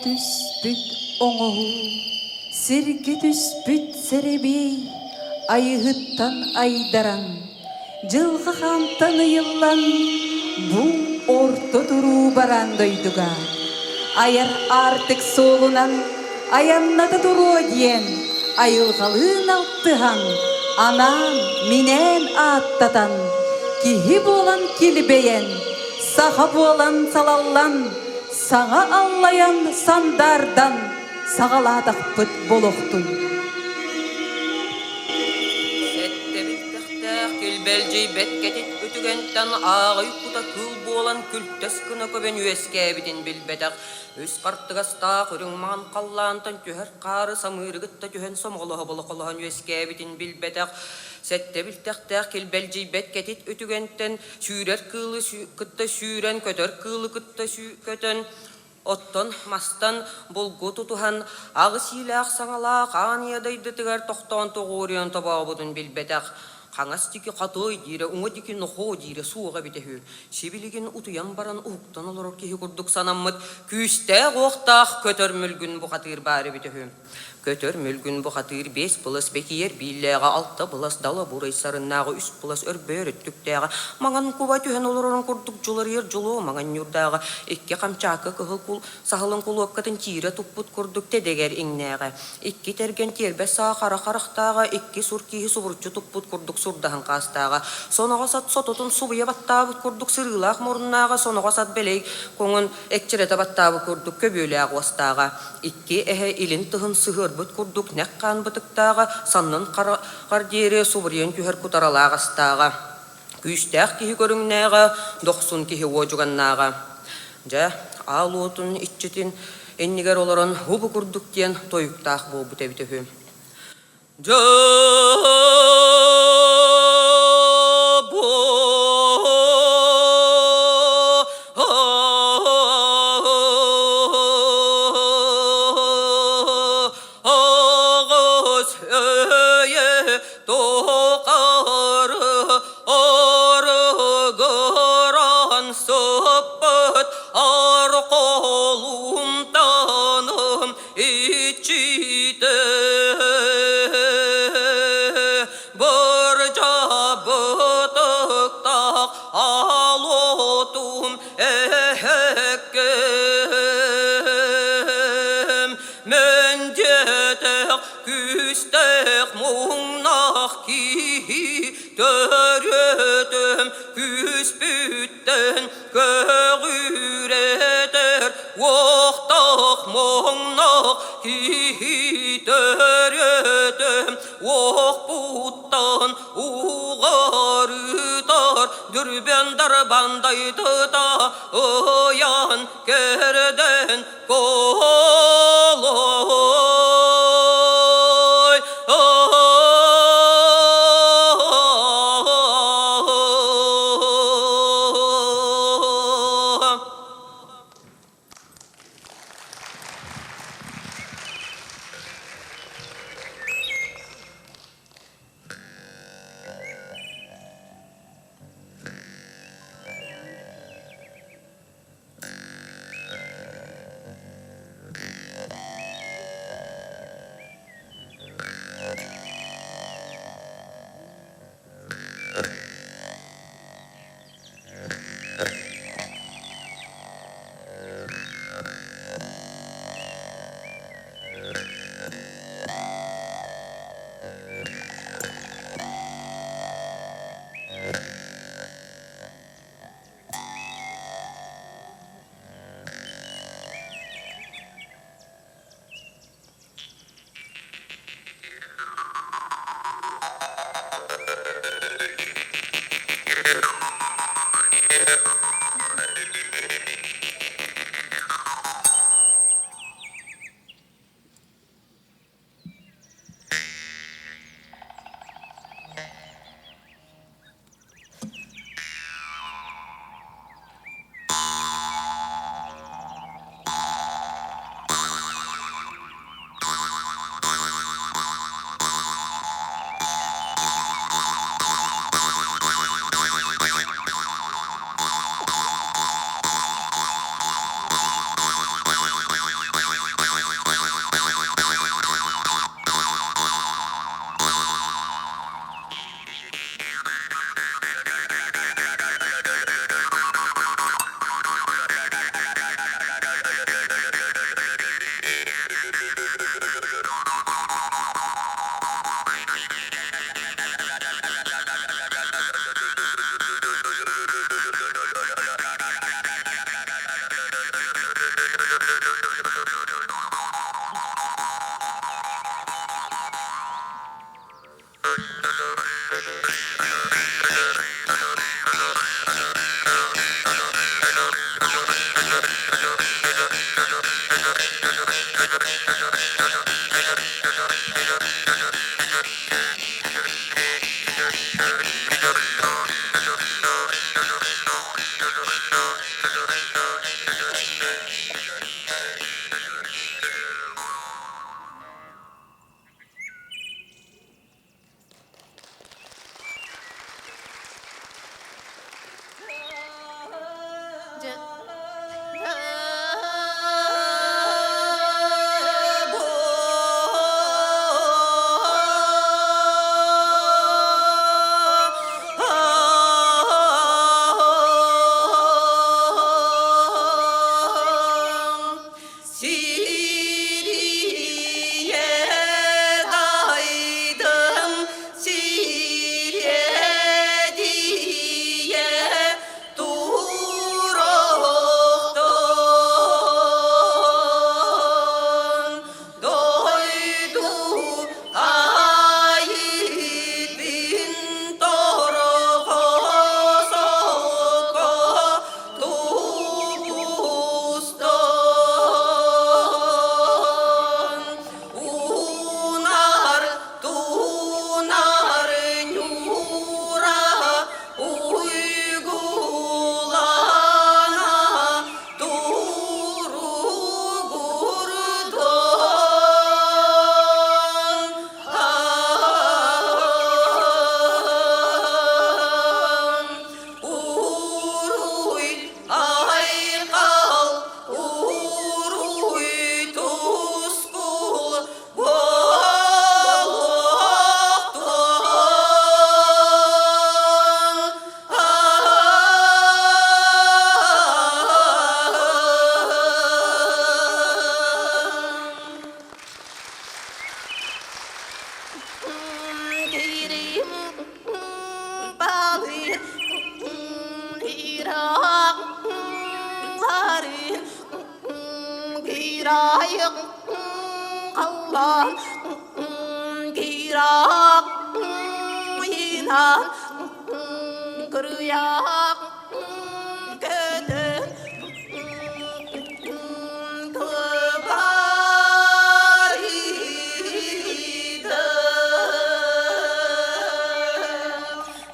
Түспүт оҥоһуу, сиргэ түспүт сэрэбиэй айыһыттан айдаран, дьылҕа хаантан ыйыллан, бу орто туруу бараан дойдуга айар аартык суолунан айанната туруо диэн айылҕалыын алтыһан, анаан, минээн ааттатан, киһи буолан килбэйэн, саха буолан салаллан, Саҥа аллайан сандаардан саҕалаатахпыт болохтун. Сэттэбиттэхтээх килбэлдьийбэт кэтит үтүгэнтэн ааҕый кута кыыл буолан күлтэс гына көбөн үөскээбитин билбэтэх, үс хартыгастаах үрүҥ маҥан халлаантан түһэр хаары самыырыгытта түһэн сомоҕолоһо болохолоһон үөскээбитин билбэтэх, сэттэбилтэхтээх килбэлдьийбэт кэтит үтүгэнтэн Сүүрэр кыылы кытта сүүрэн, көтөр кыылы кытта көтөн, оттон мастан булгу тутуһан, аҕыс иилээх саҥалаах аан ийэ дойдутугар тохтоон тоҕуоруйан тобообутун билбэтэх. Хаҥас диэки хотуой диирэ, уҥа диэки нохоо диирэ суоҕа эбитэ үһү. Сибилигин утуйан баран уһуктан олорор киһи курдук санаммыт күүстээх-уохтаах көтөр мүлгүн бухатыыр баар эбитэ үһү. Көтөр мүлгүн бухатыыр биэс былас бэкийэр бииллээҕэ, алта былас дала бурай сарыннааҕа, үс былас өрбөйөр өттүктээҕэ, маҥан куба түһэн олорорун курдук дьуларыйар дьулуо маҥан ньуурдааҕа, икки хамчаакка кыһыл кул саһылын кулуоккатын тиирэ туппут курдук тэдэгэр иҥнээҕэ, икки тэргэн тиэрбэс саа хара харахтааҕа, икки сур киһи субуруччу туппут курдук сурдаһын хаастааҕа, соноҕос ат сототун субуйа баттаабыт курдук сырыылаах муруннааҕа, соноҕос ат бэлэй коҥун экчирэтэ баттаабыт курдук көбүөлээх уостааҕа, Икки эһэ илин тыһын сыһыарбыт курдук нэк хаан бытыктааҕа, саннын хараҕар диэри субуруйан түһэр кутаралаах астааҕа, күүстээх киһи көрүҥнээҕэ, дохсун киһи уодьуганнааҕа. Дьэ, аал уотун иччитин иннигэр олорон һубу курдук диэн тойуктаах буолбут эбитэ үһү. Дьэ, аҕыс өйө тухары арыгыран сыппыт арколумтаным иччитэ бырдьабытыктаах алотум эһэккэм мөндүөтэх күүстээх муҥнаах киһи төрүөтүм күүспүттэн Көҕүрэтэр уохтаах муҥнаах киһи төрөтөм уохпуттан уҕарытар дүрбэн дарбандайтыта ыйан кэрдэн колой.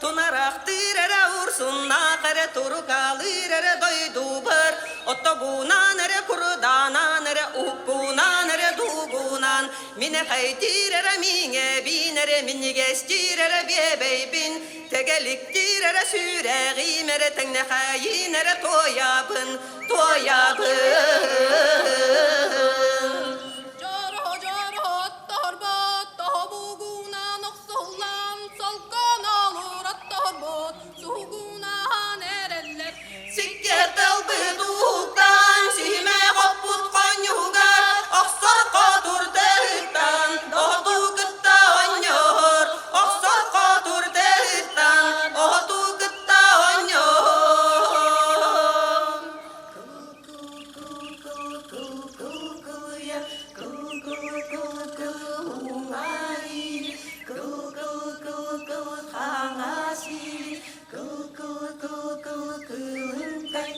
Тунарахтыыр эрэ урсуннаах эрэ турукаалыыр эрэ дойдубар, Оттобунаан эрэ курданаан эрэ уккунаан эрэ дуугунаан, Минэхэйдиир эрэ миҥэбин эрэ минньигэстиир эрэ биэбэйбин, Тэгэликтиир эрэ сүрэҕим эрэ тэҥнэхэйин эрэ туойабын, туойабын. Дьоро-дьоро отторбот, тобугунан охсуллан, солконоолур отторбот, сугунаан эрэллэр. Сиккиэр тылбыт ууттан, сиһимэх оппут хонньугар, охсор хотур тыһыттан, оһоту кытта онньоһор, охсор хотур тыһыттан, оһоту кытта онньоһор. Кыл-кыл-кыл-кыл-кыл-кылыйа, кыл-кыл-кыл-кыл уҥа-илии, кыл-кыл-кыл-кыл хаҥас-илии, Кыл-кыл-кыл-кыл-кылыҥкай,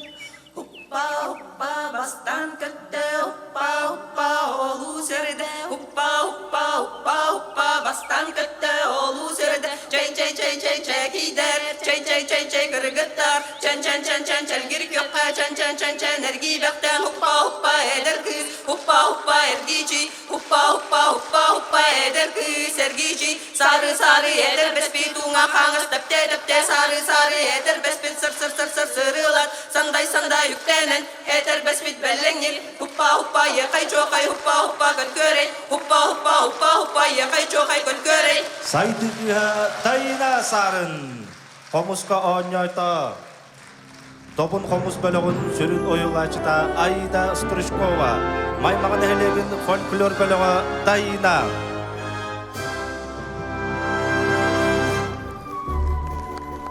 Уппа-уппа бастаан көттө, уппа-уппа олус эрдэ, уппа-уппа, уппа-уппа бастаан көттө, олус эрдэ, чэй-чэй-чэй-чэй чэкийдэр, чэй-чэй-чэй-чэй кыргыттар, чэн-чэн-чэн-чэн чэлгир күөххэ, чэн-чэн-чэн-чэн эргийбэхтэн, уппа-уппа эдэр кыыс, уппа-уппа эргичий, Уппа-уппа, уппа-уппа, эдэр кыыс эргичий, сары-сары эдэр бэспит уҥа хаҥас тэптэ-тэптэ, сары-сары эдэр бэспит сыр-сыр-сыр-сыр сырылат, сандай-сандай үктэнэн, этэр бэспит бэллэҥнир, уппа-уппа, ехай-чохай, уппа-уппа, көлкөрей, уппа-уппа, уппа-уппа, ехай-чохай, көлкөрей. Сайды кыыһа Тайна Сарын хомуска оонньоото. Добун хомус бөлөҕүн сүрүн ойуулааччыта Аида Стручкова, Маймаҕа нэһилиэгин фольклор бөлөҕө Таина.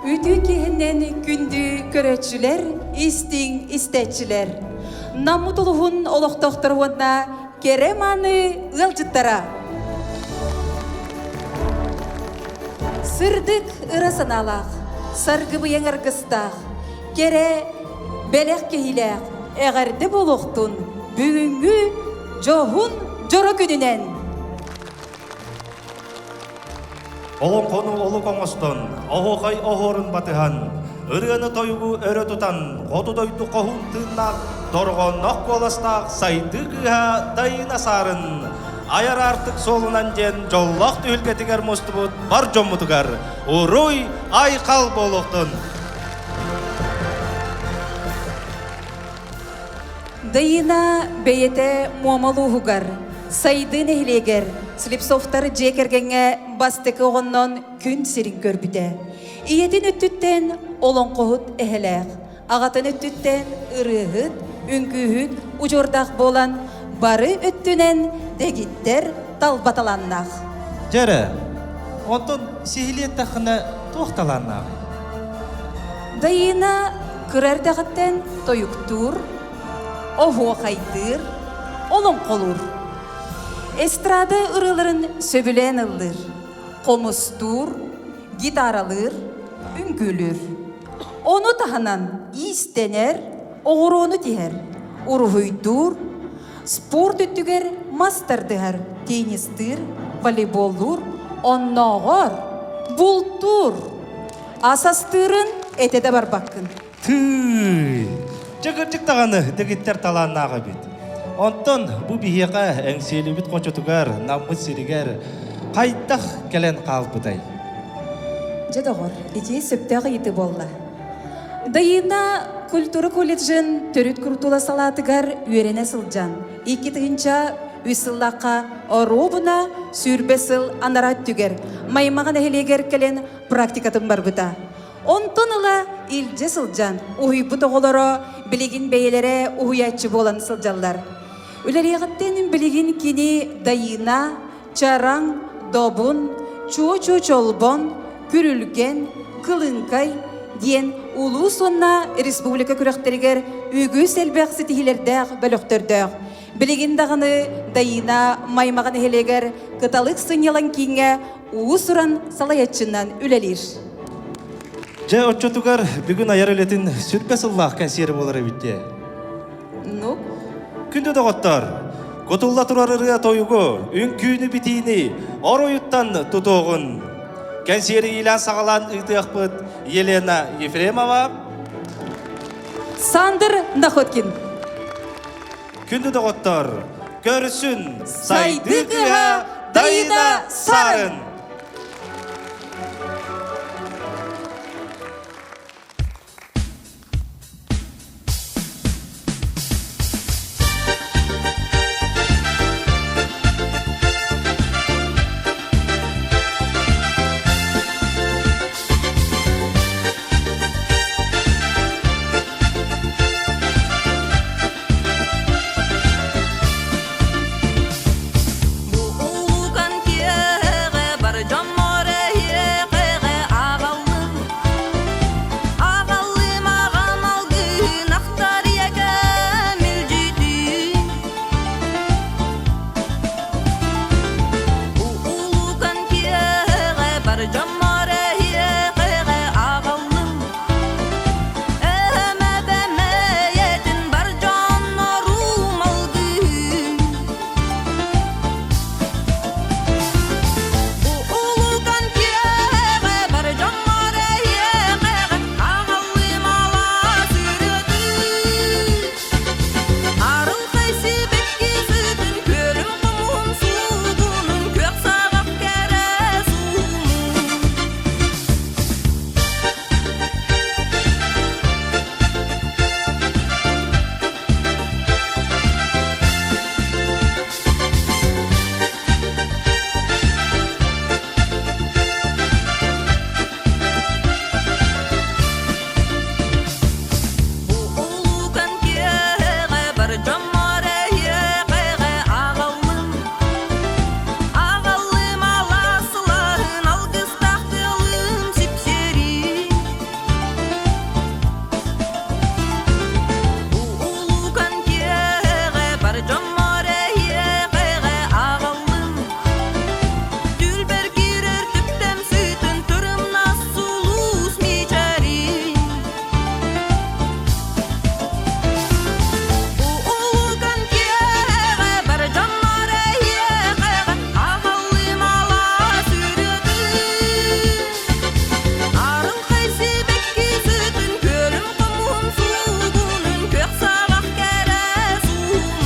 Үтүө киһинэн күндү көрөөччүлэр, истиҥ истээччилэр! Наммыт улуһун олохтоохторо уонна кэрэ мааны ыалдьыттара! Сырдык ыра санаалаах, саргыбыйаҥ аргыстаах, кэрэ бэлэх киһилээх эҕэрдэ буолуохтун бүгүҥҥү дьоһун дьоро күнүнэн! Олоҥхону олук оҥостон, оһуохай оһуорун батыһан, ырыаны-тойугу өрө тутан, хоту дойду хоһуун тыыннаах, дорҕоонноох куоластаах сайдыы кыыһа Дайыына Саарын айар аартык суолунан диэн дьоллоох түһүлгэтигэр мустубут бар дьоммутугар уруй айхал буолуохтун! Дайыына бэйэтэ Муома улууһугар, Сайдыы нэһилиэгэр Слепцовтар дьиэ кэргэҥҥэ бастакы оҕоннон күн сирин көрбүтэ. Ийэтин өттүттэн олоҥхоһут эһэлээх, аҕатын өттүттэн ырыаһыт, үҥкүүһүт удьуордаах буолан бары өттүнэн дэгиттэр талба талааннаах. Дьэрэ, онтон сиһилии эттэххинэ туох талааннааҕый? Дайыына кыра эрдэҕиттэн тойуктуур, оһуохайдыыр, олоҥхолуур. Эстрада ырыаларын сөбүлээн ыллыыр, хомустуур, гитаралыыр, үҥкүүлүүр. Ону таһынан иистэнэр, оҕуруону тиһэр, уруһуйдуур, спорт өттүгэр мас тардыһар, теннистыыр, волейболлуур, оннооҕор бултуур. Ас астыырын этэ да барбаккын. Тыый! Дьэ кырдьык даҕаны дэгиттэр талааннаах эбит. Онтон бу биһиэхэ Эҥсиэлибит хочотугар, Наммыт сиригэр хайдах кэлэн хаалбытай? Дьэ доҕор, ити сөптөөх ыйытыы буолла. Дайыына культура колледжын төрүт куртула салаатыгар үөрэнэ сылдьан, 2003 сыллаахха оруобуна 20 сыл анараа өттүгэр Маймаҕа нэһилиэгэр кэлэн практикатын барбыта. Онтон ыла илдьэ сылдьан уһуйбут оҕолоро билигин бэйэлэрэ уһуйааччы буолан сылдьаллар. Үлэлиэҕиттэн билигин кини Дайыына, Чараҥ, Добун, Чуо-чуо Чолбон, Күрүлгэн, Кылыҥкай диэн улуус уонна республика күрэхтэригэр үгүс элбэх ситиһиилэрдээх бөлөхтөрдөөх. Билигин даҕаны Дайыына Маймаҕа нэһилиэгэр Кыталык сынньалаҥ кииҥҥэ уус-уран салайааччынан үлэлиир. Дьэ, оччотугар бүгүн айар үлэтин сүрбэ сыллаах кэнсиэрэ буолар эбит дии. Ну? Күндү доҕоттор, кутулла турар ырыа тойугу, үҥкүүнү битиини оройуттан тутуоҕун. Кэнсиэри иилээн саҕалаан ыытыахпыт Елена Ефремова, Сандр Находкин. Күндү доҕоттор, көрсүн сайдыы кыыһа Дайыына Сарын! Бу улуукан киэһэҕэ бар дьоммор эһиэхэҕэ аҕаллым Аҕаллым аҕам алгыһын ахтар ийэкэм илдьитин Бу улуукан киэһэҕэ бар дьоммор эһиэхэҕэ аҕаллым Эһэм эбэм эйэтин бар дьоннорум алгыһын Бу улуукан киэһэҕэ бар дьоммор эһиэхэҕэ аҕаллым алаас ырыатын Арылхай сибэкки сытын күөлүм хомуһун суугунун күөх саҕах кэрэ суумун. Бу улуукан киэһэҕэ бар дьоммор эһиэхэҕэ аҕаллым Аҕаллым алаасылаһын алгыстаах тыалым сипсиэрин Бу улуукан киэһэҕэ бар дьоммор эһиэхэҕэ аҕаллым Түлбэр киирэр түптэм сыытын тырымнас сулус мичээрин Бу улуукан киэһэҕэ бар дьоммор эһиэхэҕэ аҕаллым алаас ырыатын Арылхай сибэкки сытын күөлүм хомуһун суугунун күөх саҕах кэрэ суумун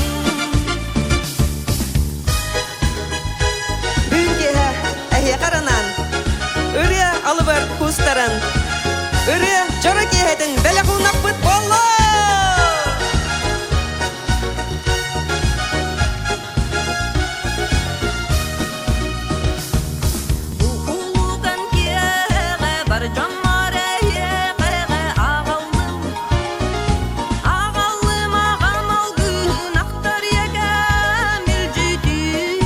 Бүгүн киэһэ эһиэхэ анаан ырыа алыбар кустаран ырыа дьоро киэһэтин бэлэх уунаппыт буолла! Бу улуукан киэһэҕэ бар дьоммор эһиэхэҕэ аҕаллым Аҕаллым аҕам алгыһын ахтар ийэкэм илдьитин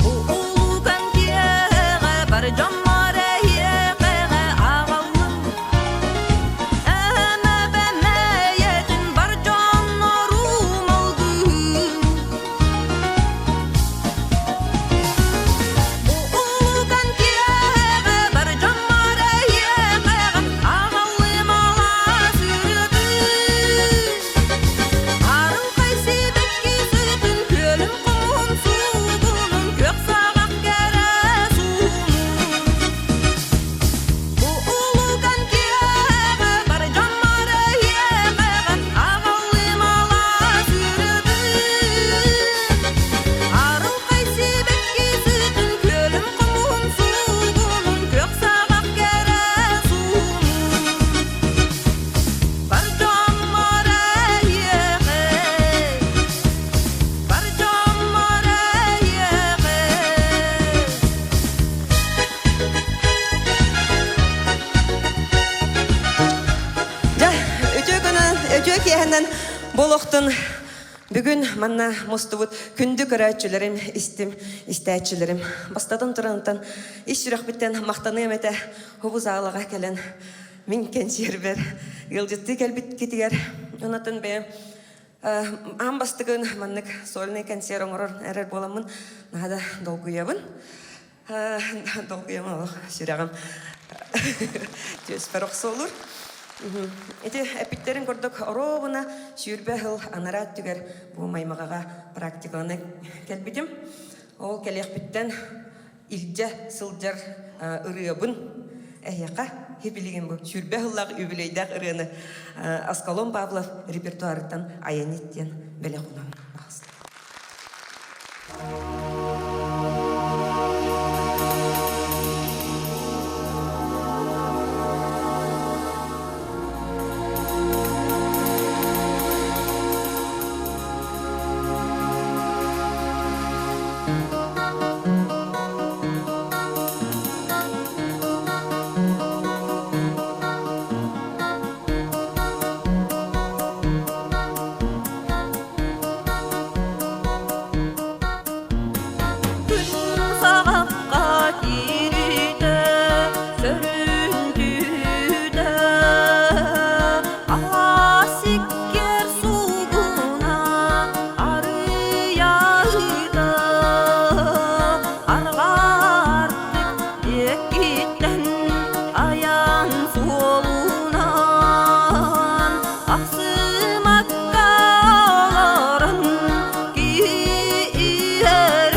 Бу улуукан киэһэҕэ бар дьоммор эһиэхэҕэ аҕаллым Эһэм эбэм эйэтин бар дьоннорум алгыһын Бу улуукан киэһэҕэ бар дьоммор эһиэхэҕэ аҕаллым алаас ырыатын Арылхай сибэкки сытын күөлүм хомуһун суугунун күөх саҕах кэрэ суумун Бу улуукан киэһэҕэ бар дьоммор эһиэхэҕэ аҕаллым алаас ырыатын Арылхай сибэкки сытын күөлүм хомуһун суугунун күөх саҕах кэрэ суумун Бар дьоммор эһиэхэ бар дьоммор эһиэхэ Дьэ, үтүө күнүн, үтүө киэһэнэн буолуохтун. Бүгүн манна мустубут күндү көрөөччүлэрим, истим, истээччилэрим. Бастатан турантан ис сүрэхпиттэн махтаныам этэ хобу заалаҕа кэлэн мин кэнсиэрбэр ыалдьыттыы кэлбиткитигэр онотон бэйэм аан бастакын маннык сольный кэнсиэр оҥорор эрэр буоламмын наһаа да долгуйабын. Долгуйам олох сүрэҕим түөспэр охсуолур. Ити эппиттерин курдук оруобуна 20 сыл анараа өттүгэр бу Маймаҕаҕа практиканы кэлбитим. Ол кэлиэхпиттэн илдьэ сылдьар ырыабын эһиэхэ билигин бу 20 сыллаах үбүлүөйдээх ырыаны Аскалон Павлов репертуарыттан Айанит диэн бэлэх уунан аҕыста. Күн саҕахха киириитэ, сөрүндүүтэ, Аасиккэр суугуна арыйаыта, Арҕаартык диэкиттэн айан суолунан Ахсымакка олорон киирэр.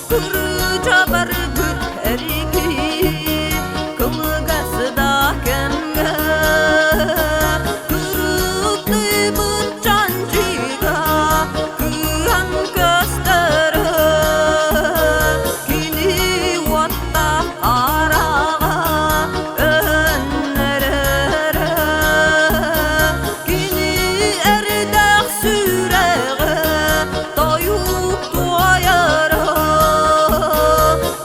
Кырдьа барбыт эрики кылгас да кэмҥэ кырыктыйбыт чанчыга кыһан көстөр кини уоттаах араҕа өннөрөр кини эрдэх сүрэҕэ тойук туойара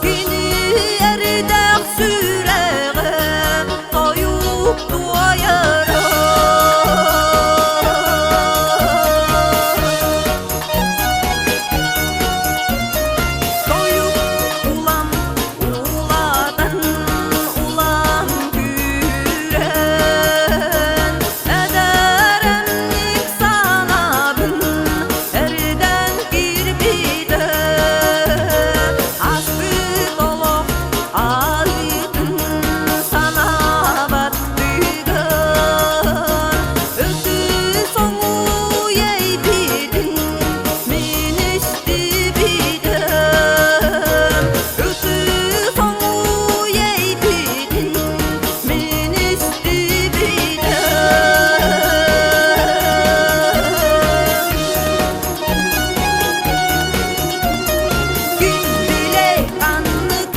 кини эрдэх сүрэҕэ тойук туойара. Тойук улам улаатан улам күүрэн эдэрэмник санаабын эрдэн киирбитэ ааспыт олох аалыытын санаабаттыгар ытыс оҥуйайбитин мин истибитим ытыс оҥуйайбитин мин истибитим. Күн билэй ханнык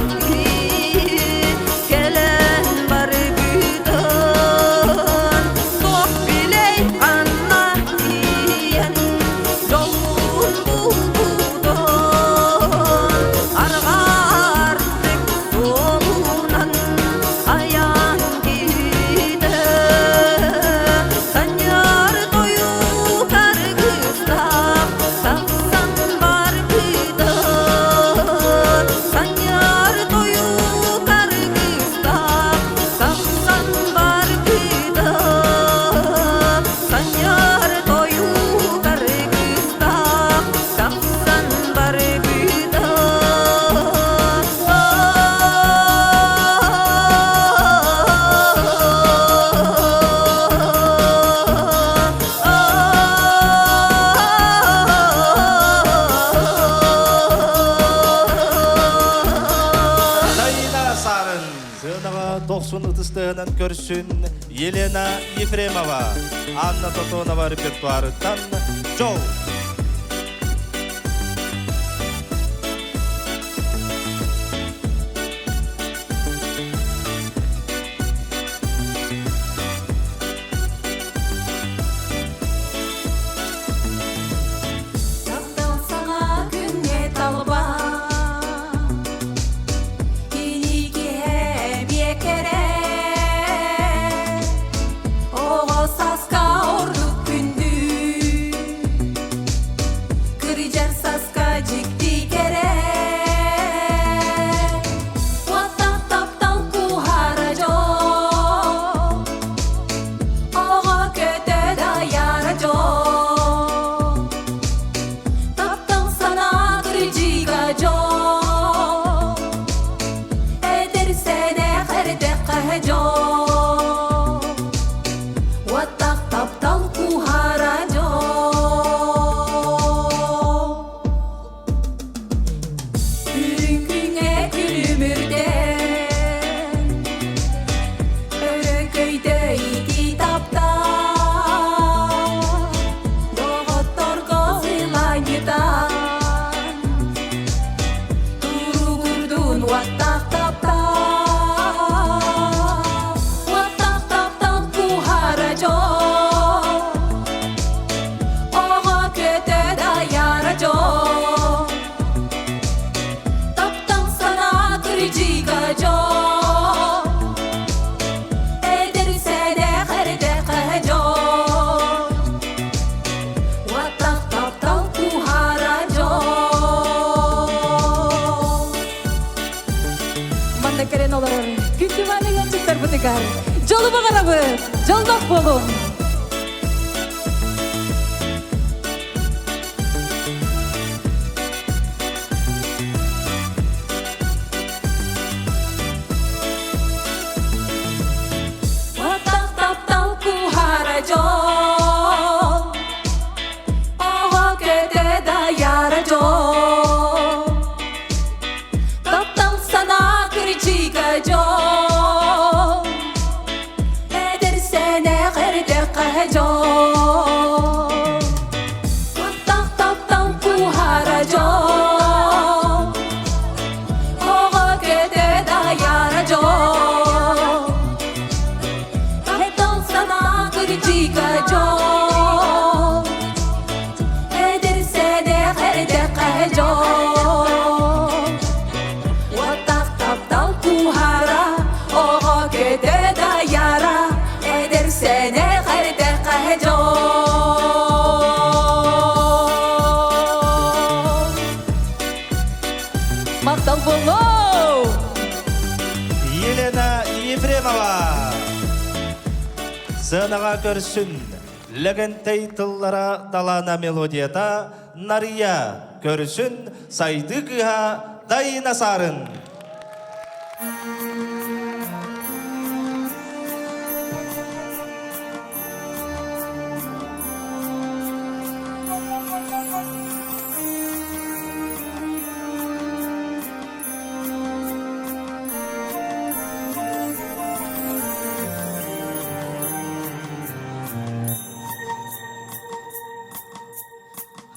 кэлэн барбытын, туох билэй ханна тиийэн дьолун булбутун, арҕаартык суолунан айан киирдэ. Санньыар тойук аргыстаах тахсан барбыта. Санньыар тойук аргыстаах тахсан барбыта. Санньыар тойук аргыстаах тахсан барбыта. Тайна Сарын сыанаҕа дохсун ытыстыһынан көрсүн Елена Ефремова, Анна Тотонова репертуарыттан Дьол! Таптал саҥа күҥҥэ талба Кини киһи кэрэ. барыгытыгар дьолу баҕарабыт, дьоллоох буолуҥ! Таптал куһара дьол, оҕо көтө дайара дьол, таптал санаа кырдьыга дьол, эдэр сэнэх эрдэххэ дьол. Таптал таптал куһара дьол, оҕо көтө дайара дьол. Таптал санаа кырдьыга дьол, эдэр сэнэх эрдэххэ дьол. Уоттаах таптал куһара, оҕо көтө дайара, эдэр сэнэх эрдэххэ дьол. Махтал буолуо! Елена Ефремова. Сыанаҕа көрсүн Лэгэнтэй тыллара талаана мелодията Нария көрсүн сайдыы кыыһа Дайына Саарын.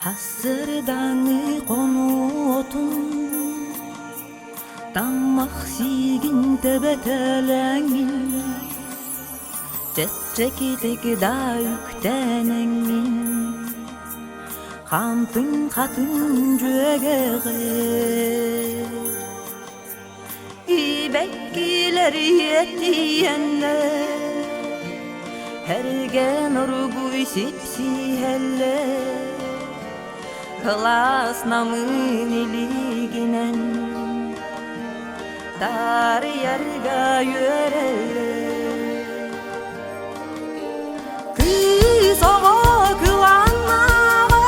Хасырдаҥы хонуотун Таммах сиигин төбөтөлөҥүн Чэпчэкитик да үктэнэҥҥин Хантыҥ хатын дьүөгэҕэ Ибэккилэр иэтийэннэр Эргэн оргуй сипсиһэллэр Кылаас намыын илиигинэн Таарыйарга үөрэллэр Кыыс оҕо кылааннааҕа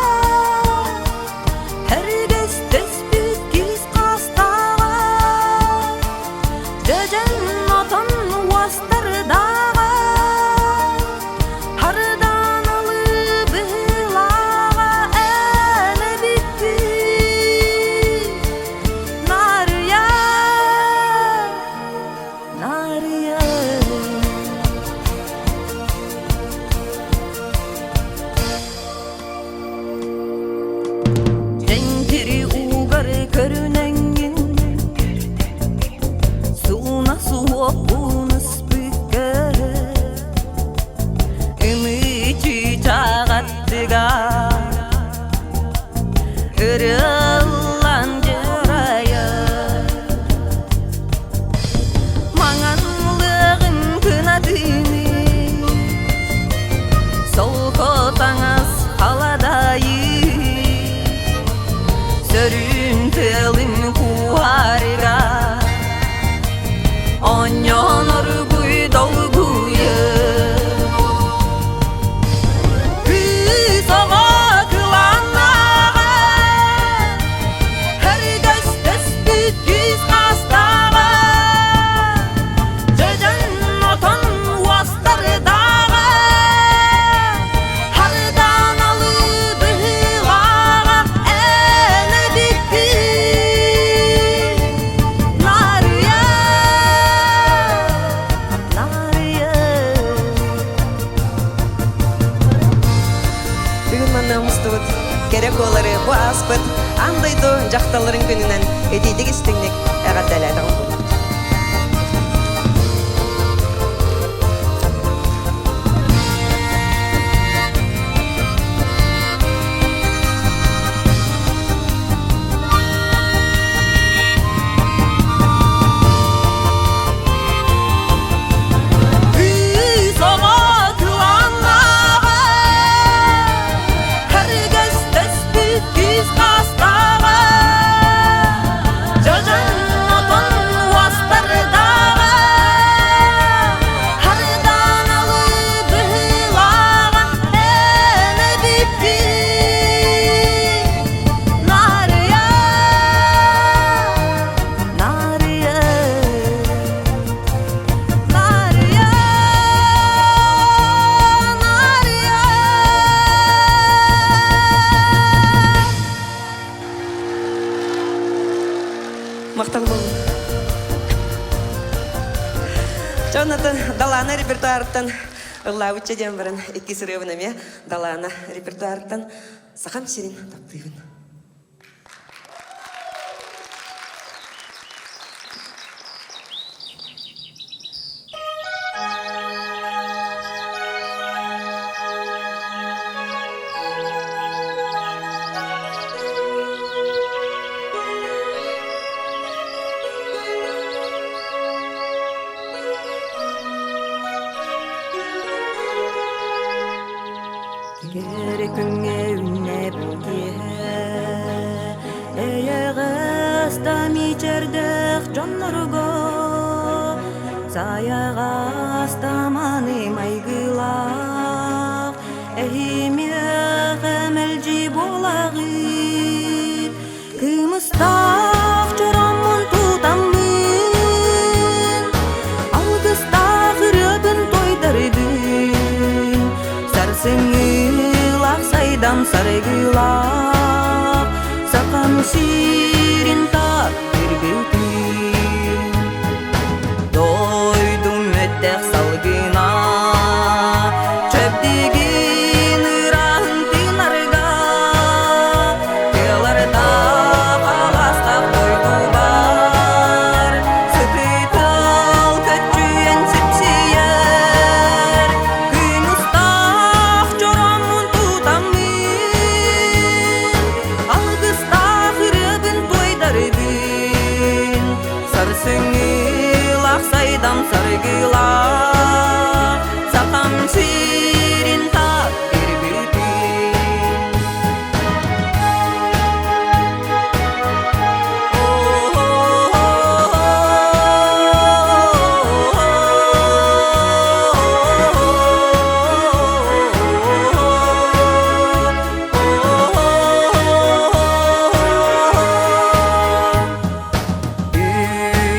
Эргэстэспит киис хастааҕа Дьэдьэн отон уостардааҕа Хардаан алыы быһыылааҕа эн эбиппит Нарыйа, Нарыйа. Дьэҥкири уугар көрүнэҥҥин Сууна суохпун ыспыкка Ымыы чыычаах аттыгар Ырыллан дьарайар Маҥан лыаҕын кынатыны Солко таҥас халадайы Сөрүүн тыалын куһаарыга Онньон оргуй долгуйа Кыыс оҕо кылааннааҕа Өргөстөспүт күүс хастааҕа Дьэдьэн отон уостардааҕа Хардаан алыы быһыылааҕа эн эбиппит Нарыйа, Нарыйа. Бүгүн манна мустубут кэрэ куолары бу ааспыт аан дойду дьахталларын күнүнэн итиитик истиҥник эҕэрдэлээтэҕим буоллун. Кыыс оҕо кылааннааҕа, Өргөстөспүт күүс хастааҕа, Дьадьан отон Далаана репертуарыттан ыллаабычча диэн баран иккис ырыабын эмиэ Далаана репертуарыттан Сахам сирин таптыыбын. Кэрэ күҥҥэ үүннэбин киэһэ Эйэҕэс да мичэрдээх дьоннорго Сайаҕас да маны майгылаах Эһимиэхэ мэлдьи буолаҕыт Кымыстаах чороммун тутаммын, Алгыстаах ырыабын тойдарыбын, Сарсыҥҥылаах сайдам саргылаах, Сахам сирин таптыргытын. Дойдум өттөх салгына, Чэбдигин ыраһын тыынарга, Тыалардаах алаастаах дойдубар, Сытыытал көччүйэн сипсийэр, Күн устаах чороммун тутаммын, Алгыстаах ырыабын туойдарыбын, Сарсыҥҥылаах сайдам саргылаах, Сахам сирин таптырбытын.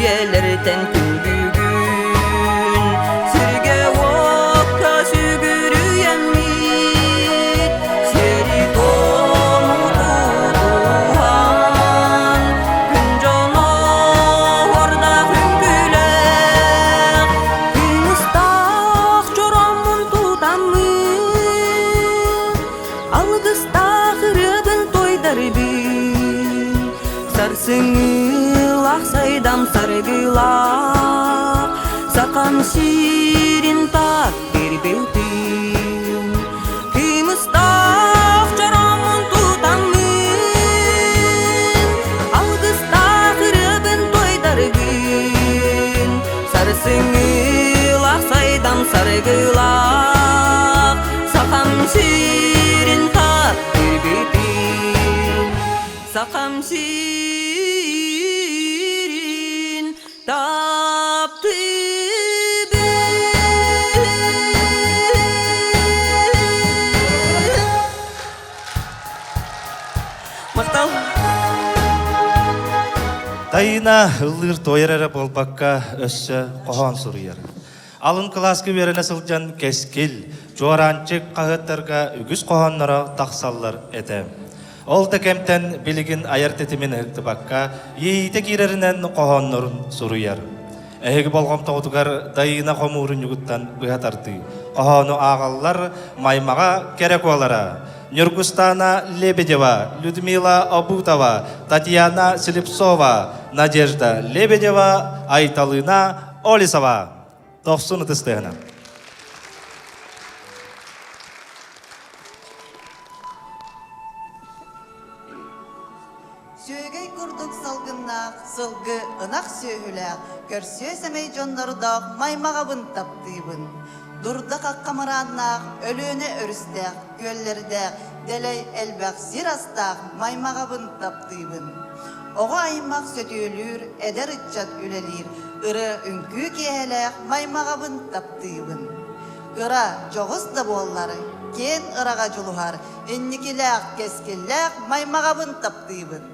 Үйэлэртэн күн бүгүн сиргэ-уокка сүгүрүйэммит, сиэри-туому тутуһан, күн дьоно уордаах үҥкүүлээх, кыыстаах чороммун тутаммын, Алгыстаах ырыабын туойдарбын, Сарсыҥҥылаах сайдам саргылаах, Сахам сирин таптырбытын. Кымыстаах чороммун тутаммын, Алгыстаах ырыабын туойдарбын, Сарсыҥҥылаах сайдам саргылаах, Сахам сирин таптырбытын, Сахам сирин таптыыбын. Махтал. Тайына ыллыыр туойар эрэ буолбакка өссө хоһоон суруйар. Алын кылааска үөрэнэ сылдьан Кэскил, Чуораанчык хаһыаттарга үгүс хоһоонноро тахсаллар этэ. Ол да кэмтэн билигин айар тэтимин ыһыктыбакка, иэйиитэ киирэринэн хоһооннорун суруйар. Эһиги болҕомтоҕутугар Дайыына хомуурунньугуттан быһа тардыы. Хоһоону ааҕаллар Маймаҕа кэрэ куолара, Ньургустаана Лебедева, Людмила Обутова, Татьяна Слепцова, Надежда Лебедева, Айталына Олесова. Тохсун ытыстыһына. Сүөгэй курдук салгыннаах, сылгы, ынах сүөһүлээх, көрсүө сэмэй дьоннордоох маймаҕабын таптыыбын. Дурда хахха мырааннаах, Өлүөнэ өрүстээх, күөллэрдээх, дэлэй элбэх сир астаах маймаҕабын таптыыбын. Оҕо аймах сөтүөлүүр, эдэр ыччат үлэлиир, ырыа үҥкүү киэһэлээх маймаҕабын таптыыбын. Кыра, дьоҕус да буоллар, киэн ыраҕа дьулуһар, инникилээх, кэскиллээх маймаҕабын таптыыбын.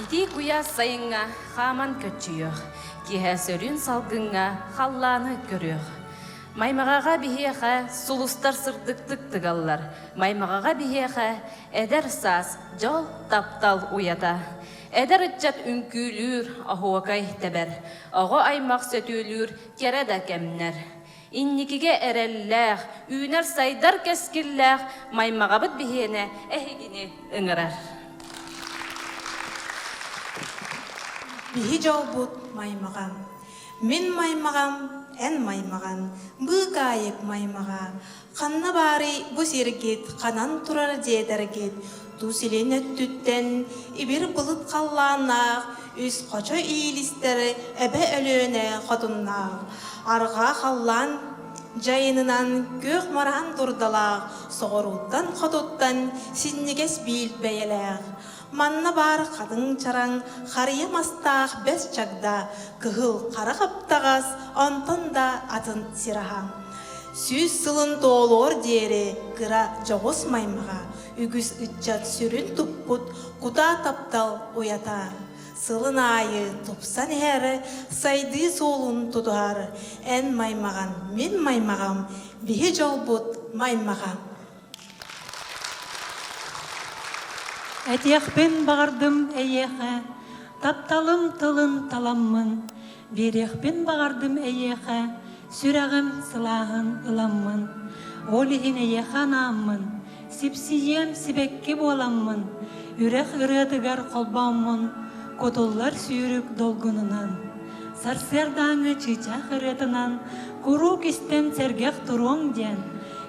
Итии куйаас сайыҥҥа хааман көччүйүөх, киэһэ сөрүүн салгыҥҥа халлааны көрүөх. Маймаҕаҕа биһиэхэ сулустар сырдыктык тыгаллар, маймаҕаҕа биһиэхэ эдэр саас, дьол, таптал уйата. Эдэр ыччат үҥкүүлүүр, оһуокай тэбэр, оҕо аймах сөтүөлүүр кэрэ да кэмнэр. Инникигэ эрэллээх, үүнэр-сайдар кэскиллээх Маймаҕабыт биһиэнэ эһигини ыҥырар. Биһи дьолбут маймаҕам. Мин маймаҕам, эн маймаҕан, быыкаайык маймаҕа. Ханна баарый бу сиргит, ханан турар диэтэргит, тус илин өттүттэн ибир былыт халлааннаах, үс хочо иилистэр эбэ Өлүөнэ хотуннаах, арҕаа халлаан дьайынынан күөх мыраан дурдалаах, соҕурууттан хотуттан синньигэс биил бэйэлээх. Манна баар хатыҥ чараҥ, харыйа мастаах бэс чагда, кыһыл хара хаптаҕас, онтон да атын сир аһа. 100 сылын туолуор диэри кыра дьоҕус маймаҕа үгүс ыччат сүрүн туппут кутаа таптал уйата. Сылын аайы тупсан иһэр, сайдыы суолун тутуһар эн маймаҕан, мин маймаҕам, биһи дьолбут маймаҕа. Этиэхпин баҕардым эйиэхэ, тапталым тылын таламмын, биэриэхпин баҕардым эйиэхэ, сүрэҕим сылааһын ыламмын. Ол иһин эйиэхэ анааммын, сипсийиэм сибэкки буоламмын, үрэх ырыатыгар холбооммун, кутуллар сүүрүк долгунунан. Сарсыардааҥҥы чыычаах ырыатынан куруук истэн сэргэх туруоҥ диэн,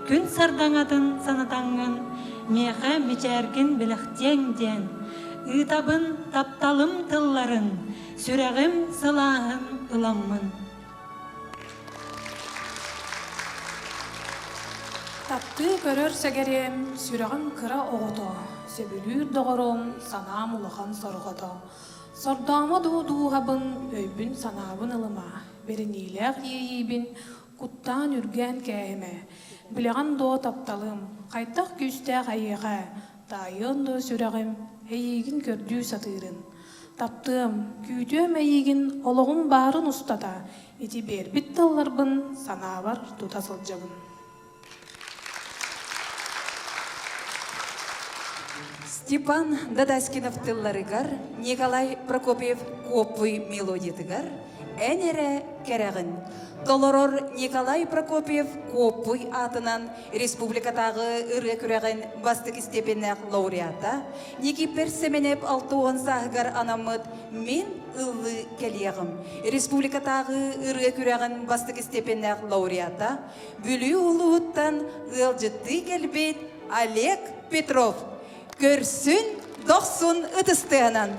Күн сардаҥатын санатаҥҥын, миэхэ мичээргин бэлэхтиэҥ диэн, ыытабын тапталым тылларын, сүрэҕим сылааһын ыламмын. Таптыы көрөр сэгэриэм, сүрэҕим кыра оҕото, сөбүлүүр доҕорум, санаам улахан сорҕото. Сордоомо дуу дууһабын, өйбүн-санаабын ылыма, бэриниилээх иэйиибин Куттаан үргээн кээһимэ, билэҕин дуо тапталым, хайдах күүстээх эйиэхэ, таайыан дуо сүрэҕим, эйиигин көрдүү сатыырын. Таптыам, күүтүөм эйиигин олоҕум баарын устата, ити биэрбит тылларбын санаабар тута сылдьабын. Степан Дадаскинов тылларыгар, Николай Прокопьев Куоппуй мелодиятыгар «Эн эрэ кэрэҕин» толорор Николай Прокопьев Куоппуй аатынан республикатааҕы ырыа күрэҕин бастакы степеннээх лауреата Никиппер Сэмэнэп 60 сааһыгар анаммыт «Мин ыллыы кэлиэҕим» республикатааҕы ырыа күрэҕин бастакы степеннээх лауреата Бүлүү улууһуттан ыалдьыттыы кэлбит Олег Петров көрсүн дохсун ытыстыанан.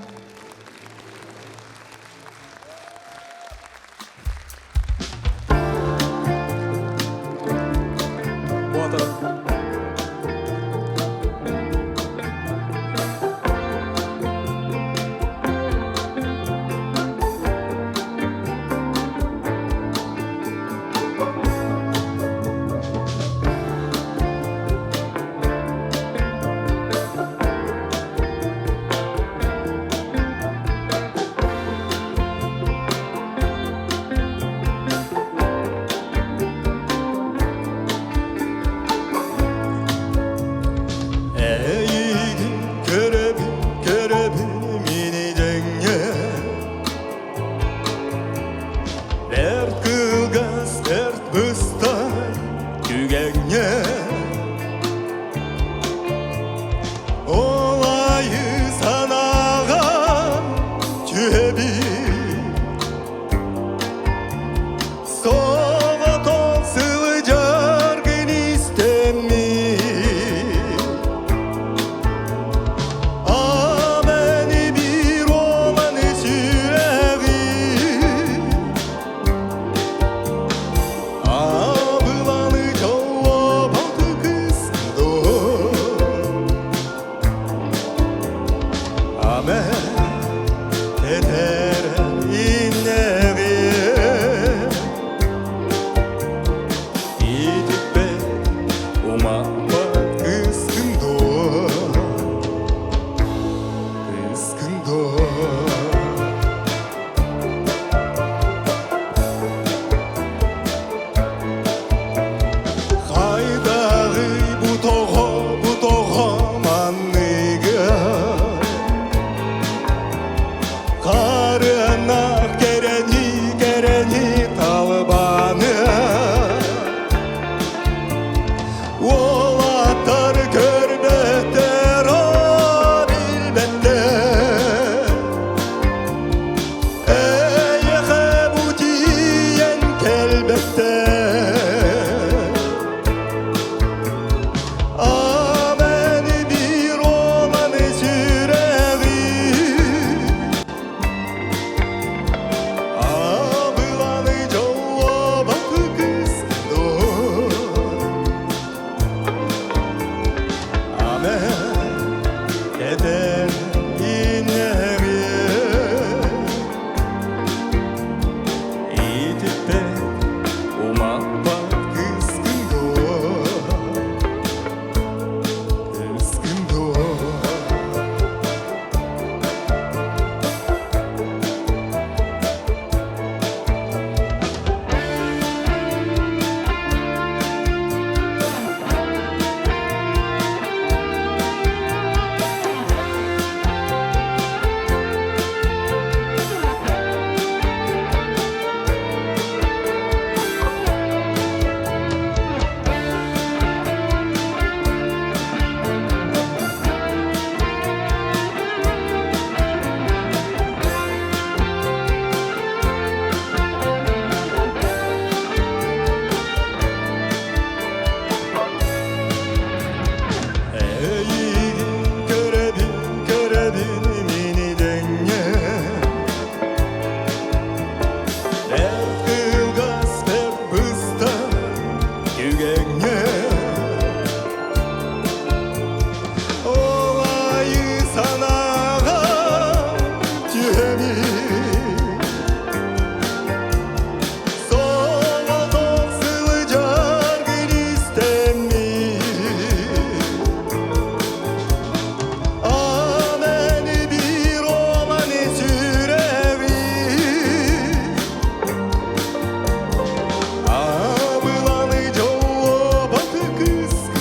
Итиппэт, умаппат кыыскын дуо? Кыыскын дуо? Эйигин көрөбүн, көрөбүн мини дэҥҥэ Бэрт кылгас, бэрт быстах түгэҥҥэ Ол айыы санааҕа түһэбин Соҕотох сылдьаргын истэммин Амен bir olanı сүрэҕи Абыланы дьоллобот кыскын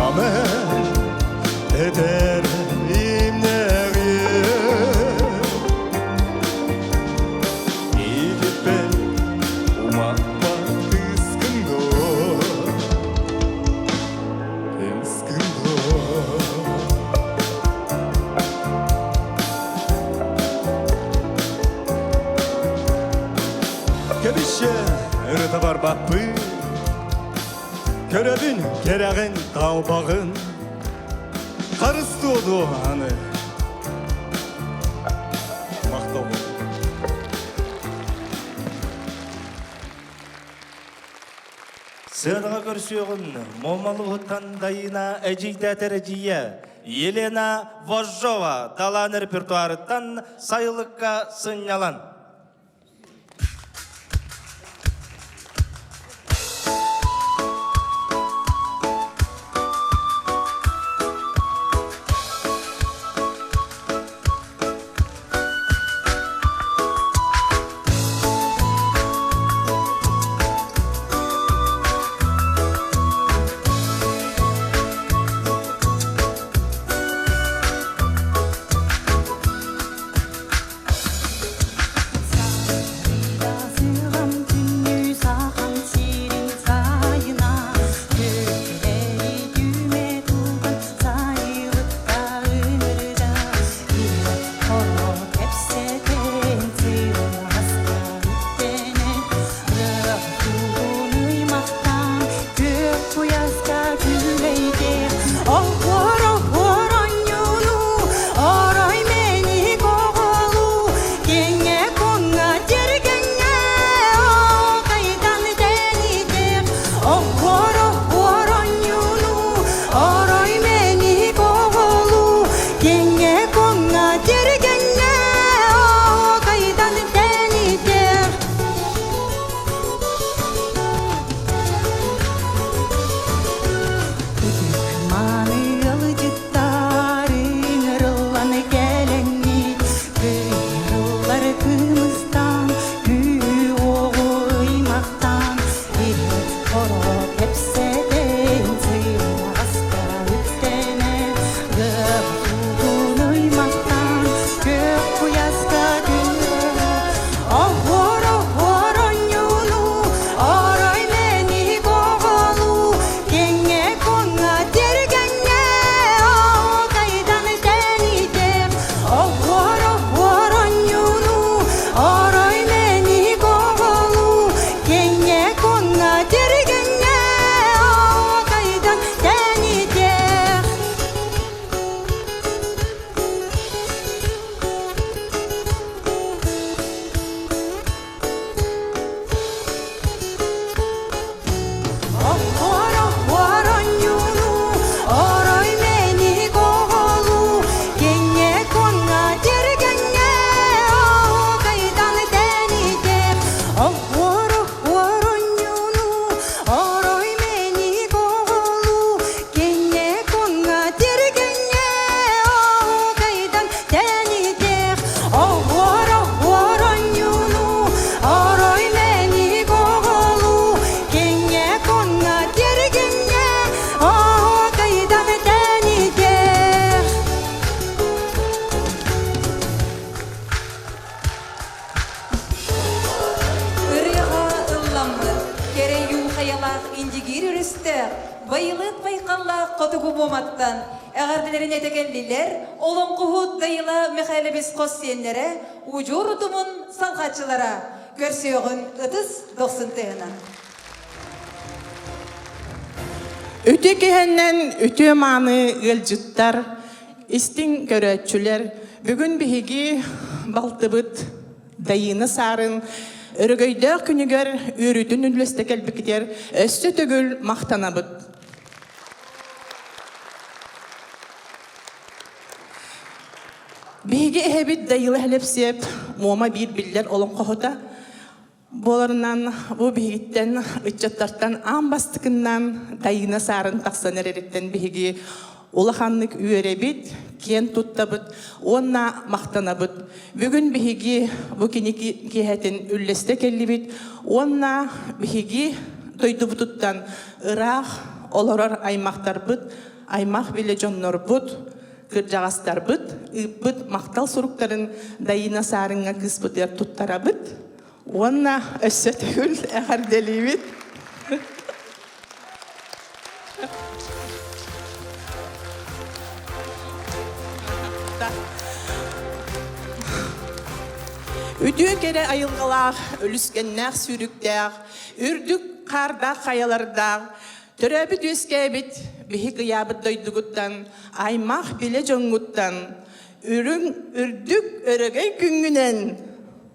Амен этэр имнэҕи Итиппэт умаппат кыскын дуо Кыскын дуо Кэбище ырыта барбаппын Көрөбүн кэрэҕин талбаҕын Харыстыа дуо аны Махтал Сыанаҕа көрсүөҕүн Момалуһуттан Дайыына эдьиийдээтэр эдьиийэ Елена Вожжова далаан репертуарыттан сайылыкка сынньалан. хайалардаах, Индигиир өрүстээх, Байылыат байхаллаах хотугу Муоматтан эҕэрдэлэрин этэ кэллилэр олоҥхоһут Дайыла Михайлович хос сиэннэрэ, удьуор утумун салҕааччылара, көрсүөҕүн ытыс дохсун тыаһынан. Үтүө киһинэн үтүө мааны ыалдьыттар, истиҥ көрөөччүлэр, бүгүн биһиги балтыбыт Дайыына Саарын өрөгөйдөөх күнүгэр үөрүүтүн үллэстэ кэлбиккитигэр өссө төгүл махтанабыт. Биһиги эһэбит Дайыла Хэлэпсиэп Муома биир биллэр олоҥхоһута буоларынан бу биһигиттэн ыччаттартан аан бастакыннан Дайыына Саарын тахсан эрэриттэн биһиги улаханнык үөрэбит, киэн туттабыт уонна махтанабыт. Бүгүн биһиги бу кини киэһэтин үллэстэ кэллибит уонна биһиги дойдубутуттан ыраах олорор аймахтарбыт, аймах билэ дьоннорбут, кырдьаҕастарбыт ыыппыт махтал суруктарын Дайыына Саарыҥҥа кыыспытыгар туттарабыт уонна өссө төгүл эҕэрдэлиибит. Үтүө кэрэ айылҕалаах, үлүскэннээх сүүрүктээх, үрдүк хаардаах хайалардаах, төрөөбүт үөскээбит биһик ыйаабыт дойдугуттан, аймах билэ дьоҥҥуттан, үрүҥ үрдүк өрөгөй күҥҥүнэн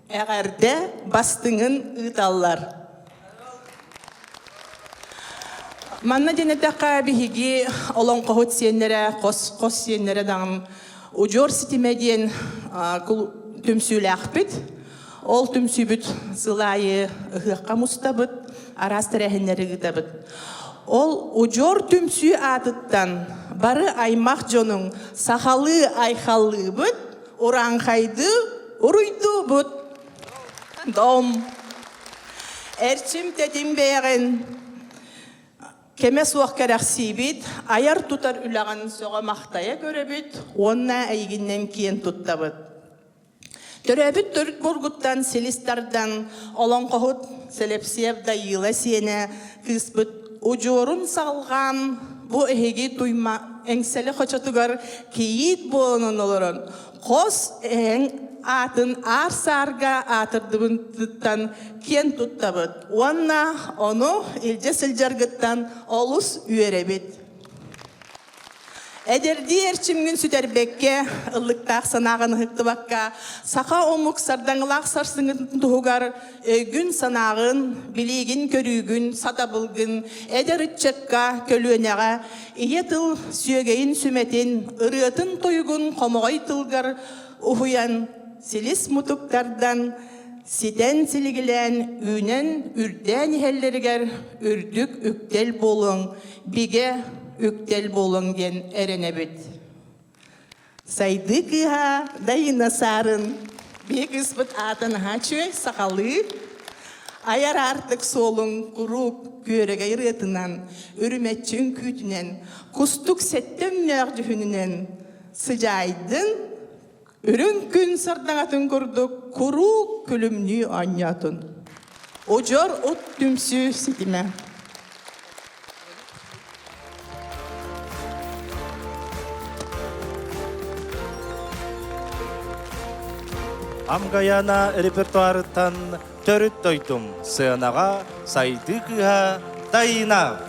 эҕэрдэ бастыҥын ыыталлар. Манна диэн эттэххэ, биһиги олоҥхоһут сиэннэрэ, хос-хос сиэннэрэ даҕан удьуор ситимэ диэн түмсүүлээхпит. Ол түмсүүбүт сыл аайы ыһыахха мустабыт, араас тэрээһиннэри ыытабыт. Ол удьуор түмсүү аатыттан бары аймах дьонуҥ сахалыы айхаллыыбыт, урааҥхайдыы уруйдуубут. Дом! Эрчим тэтим бэйэҕин кэмэ суох кэрэхсиибит, айар-тутар үлэҕин сөҕө-махтайа көрөбүт уонна эйигиннэн киэн туттабыт. Төрөөбүт төрүт бургуттан силис тардан, олоҥхоһут Сэлэпсиэп Дайыыла сиэнэ кыыспыт удьуорун салҕаан, бу эһиги туйма эҥсэли хочотугар кийиит буолан олорон, хос эһэҥ аатын аар-саарга аатырдыбытыттан киэн туттабыт уонна ону илдьэ сылдьаргыттан олус үөрэбит. Эдэрдии эрчимҥин сүтэрбэккэ, ыллыктаах санааҕын ыһыктыбакка, саха омук сардаҥалаах сарсыҥҥытын туһугар өйгүн-санааҕын, билиигин-көрүүгүн, сатабылгын эдэр ыччакка, көлүөнэҕэ ийэ тыл сүөгэйин сүмэтин, ырыатын-тойугун хомоҕой тылгар уһуйан, силис мутук тардан, ситэн силигилээн, үүнэн, үрдээн иһэллэригэр үрдүк үктэл буолуоҥ, бигэ үктэл буолуоҥ диэн эрэнэбит. Сайдыы кыыһа Дайыына Саарын биһи кыыспыт аата наһаа үчүгэй сахалыы айар аартык суолуҥ куруук күөрэгэй ырыатынан, үрүмэччи үҥкүүтүнэн, кустук сэттэ өҥнөөх дьүһүнүнэн сыдьаайдын, үрүҥ күн сардаҥатын курдук куруук күлүмнүү оонньоотун. Удьуор ут түмсүү ситимэ. Амгаяна репертуарыттан төрүт дойдум сыанаҕа сайдыы кыыһа Тайна.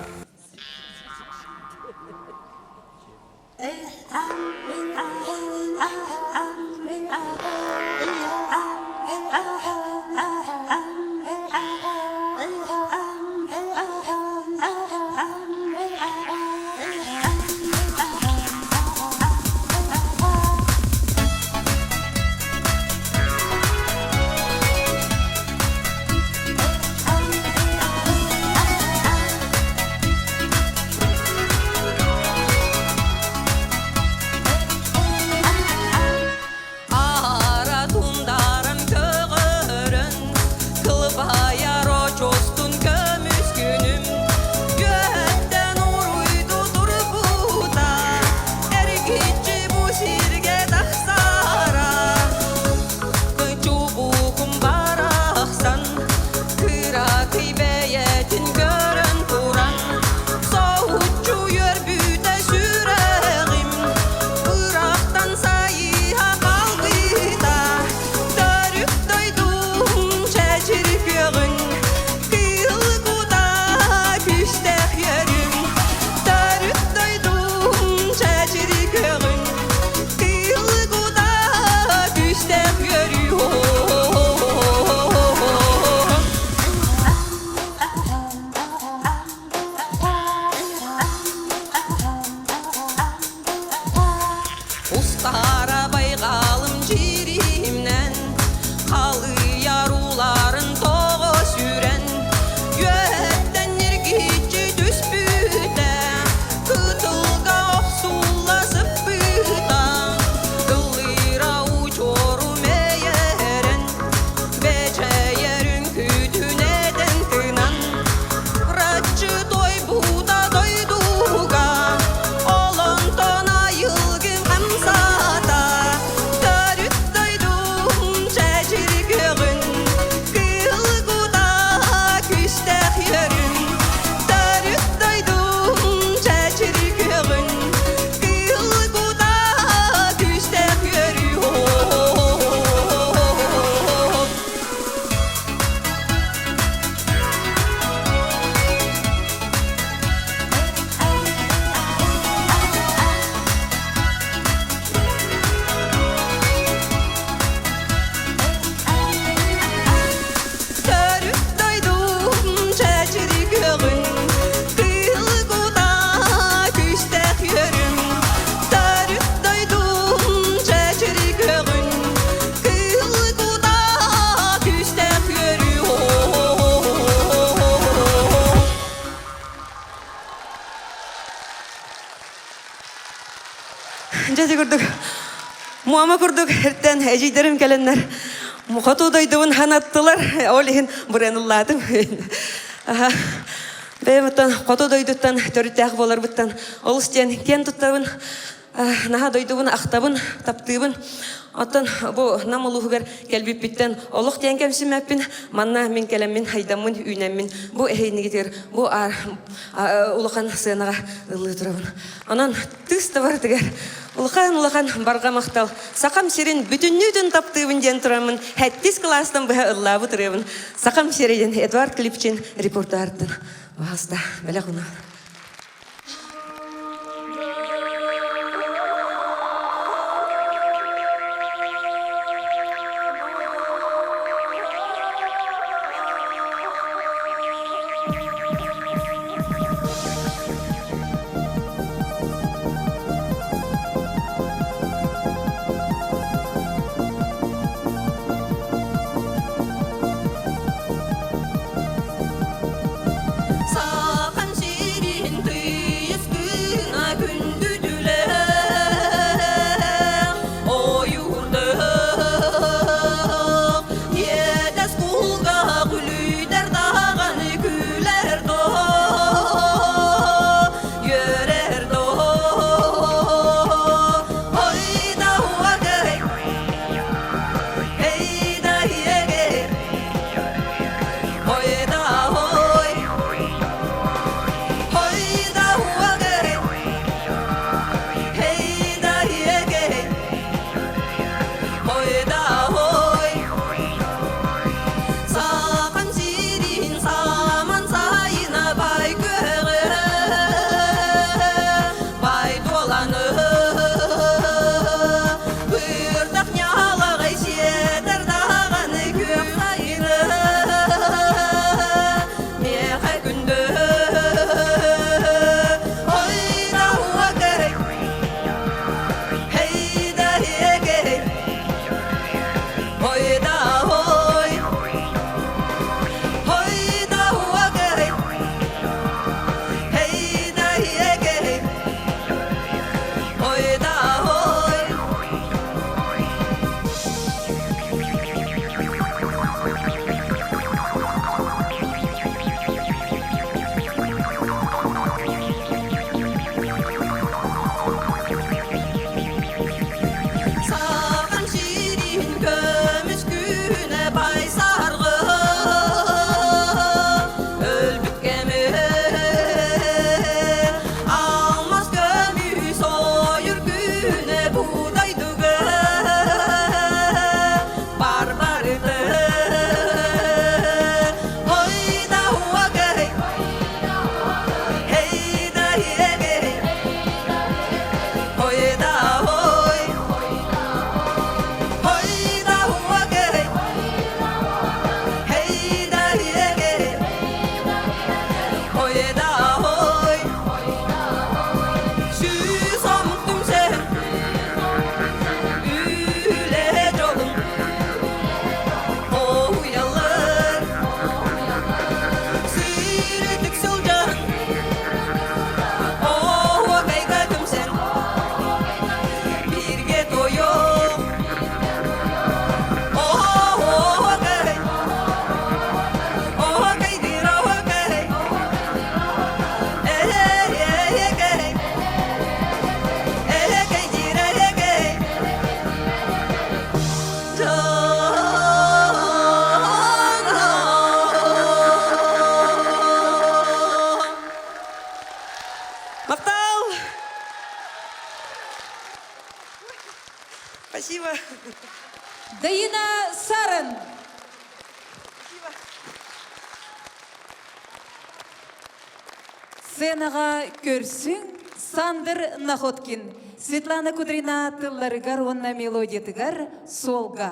Аара тундарым көҕө. Онон ити курдук Муома курдук эртэн эдьиийдэрим кэлэннэр хоту дойдубун ханаттылар. Ол иһин бырыаныллаатым. Бэйэм оттон хоту дойдуттан төрүттээх буоларбыттан олус диэн киэн туттабын. Наһаа дойдубун ахтабын, таптыыбын. Оттон бу Нам улууһугар кэлбиппиттэн олох диэн кэмсиммэппин. Манна мин кэлэммин, хайдаммын, үүнэммин. Бу эһиинигитигэр бу улахан сыанаҕа ыллыы турабын. Онон тыыс да барытыгар улахан-улахан барҕа махтал. Сахам сирин бүтүннүүтүн таптыыбын диэн тураммын сэттис кылаастан быһа ыллаабыт ырыабын Сахам сирэ диэн Эдуард Клипчин репортаартан баһаста бэлэх уна. Сахан сирин тыйыс гына күндүтүлээх ойуурдах иэдэс кулгаах үлүйдэр даҕаны күлэр доо үөрэр доо ой да уагай эй да иэгэй ой да ой ой да уагай эй да иэгэй ой да ой Сахан сирин саман сайына бай көҕө, бай дуоланы Бырдах ньалаҕай сиэтэр даҕаны күөх сайыны Миэхэ күндү Ой да уакай, хей да эгэй Ой да ой, ой да уагай, hey да егей, ой да ой. Сахан сирин көмүс күнэ байсаргы өлбүт кэми алмаз көмүс ойур күнэ бу дойдуга бар барыты ой да уагай hey да егей ой да ой ой да уагай hey да егей ой да ой Сүүс омук түмсэн үлэ дьолун хоһуйаллар Сүүрүтүк сылдьан оһуокайга түмсэн бииргэ тойуох оһуокай оһуокайдыыр оһуокай эһэйэйэгэй эһэкэйдиир эһэгэй Махтал! Спасибо. Даина Саран. Сценаҕа көрсүҥ Сандр Находкин, Светлана Кудрина тылларыгар уонна мелодиятыгар суолга.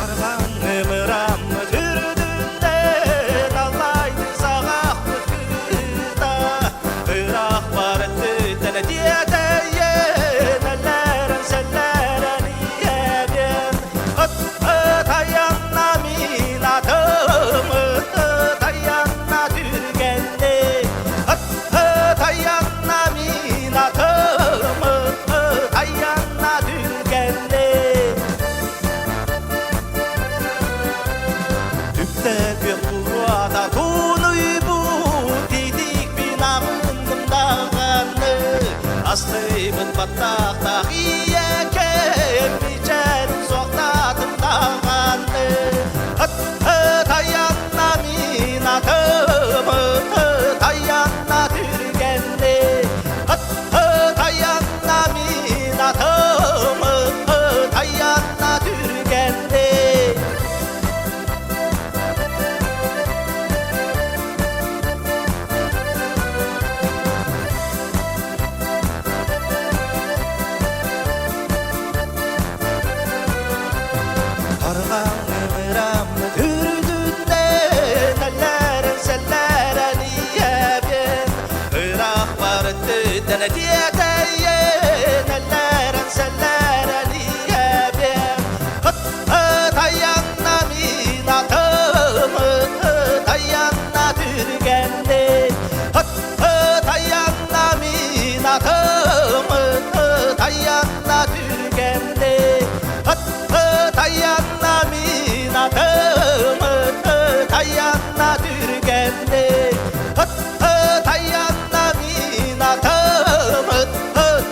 Арҕаҥҥымырам үрдүндэ таллайды саҕахпыт кыыта ыраах барыттытын тиэтэйэ. Түөх буруота тунуйбут Титикпин аҕынным даҕаны Астыйбыт баттахтаах ийэкэм Мичээрин суохтаатым даҕаны Таянна мин атым Таянна түргэнник Таянна мин атым Таянна түргэнник. Арҕаҥҥырам үрдүттэн эллэрин сэллэрэн ийэбин ыраах барыттыттан тиэтэйин эллэрин сэллэрэн ийэбин Таянна мин атым таянна түргэнник Таянна мин атым таянна түргэнник Таянна мин атым таянна түргэнник Таянна мин атым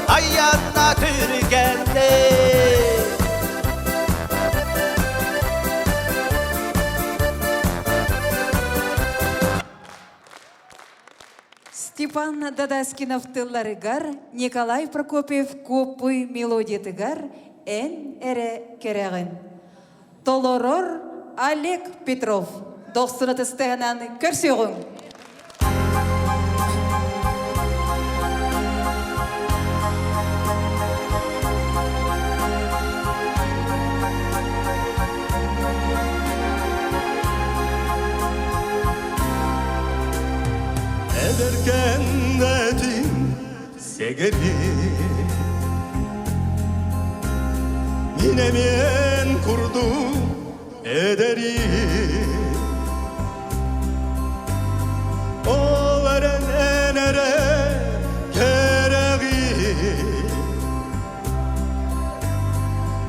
таянна түргэнник. Степан Дадаскинов тылларыгар, Николай Прокопьев Куоппуй мелодиятыгар эн эрэ кэрэҕин. Толорор Олег Петров. Дохсун ытыстыһынан көрсүөҕүҥ! Эдэркэннэтин сэгэри Мин эмиэн курдук эдэри Ол эрэн эн эрэ кэрэҕи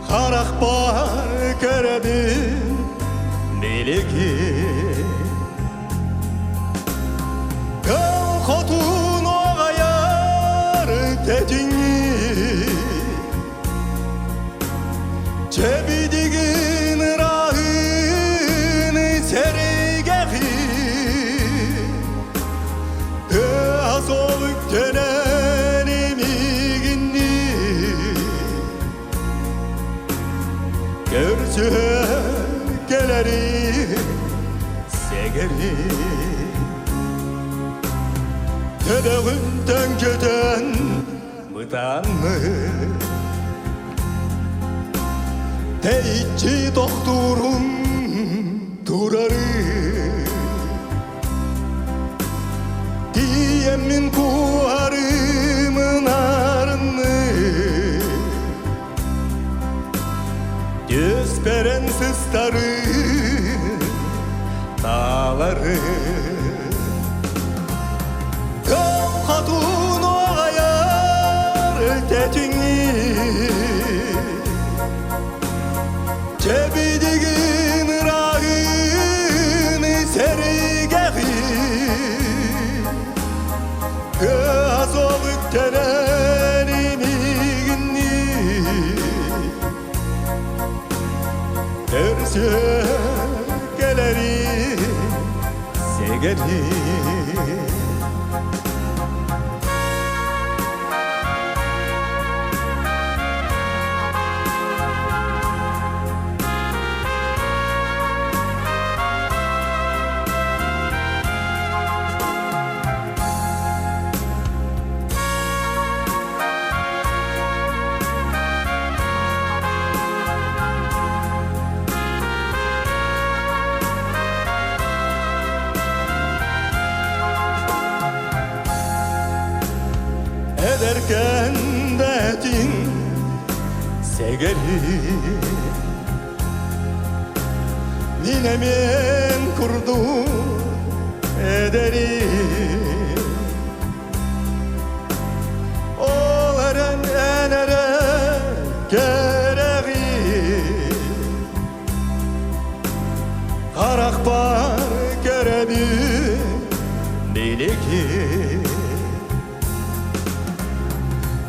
Харахпар көрөбүн билигин Кыл хотун оҕайар тэтиҥи Чэбидигин ырааһын сэригэхи Тыас ол үктэнэн имигинни Көрсүһэ кэлэри сэгэри Төбөҕүн төҥкөтөн бытаанны Тэйиччи тохтуурун турары Тиийэммин куһарымын арынны Түспэрэн сыстары таалары Кыл хотун оҕайар тэтиҥи Чэбидигин ырааһын сэригэҕи Кыас ол үктэнэн имигинни Көрсө кэлэри сэгэри. Эдэркэндэтин сэгэри Мин эмиэн курдук эдэри Ол эрэн эн эрэ кэрэҕи Харахпар. Харахпар көрөбүн билигин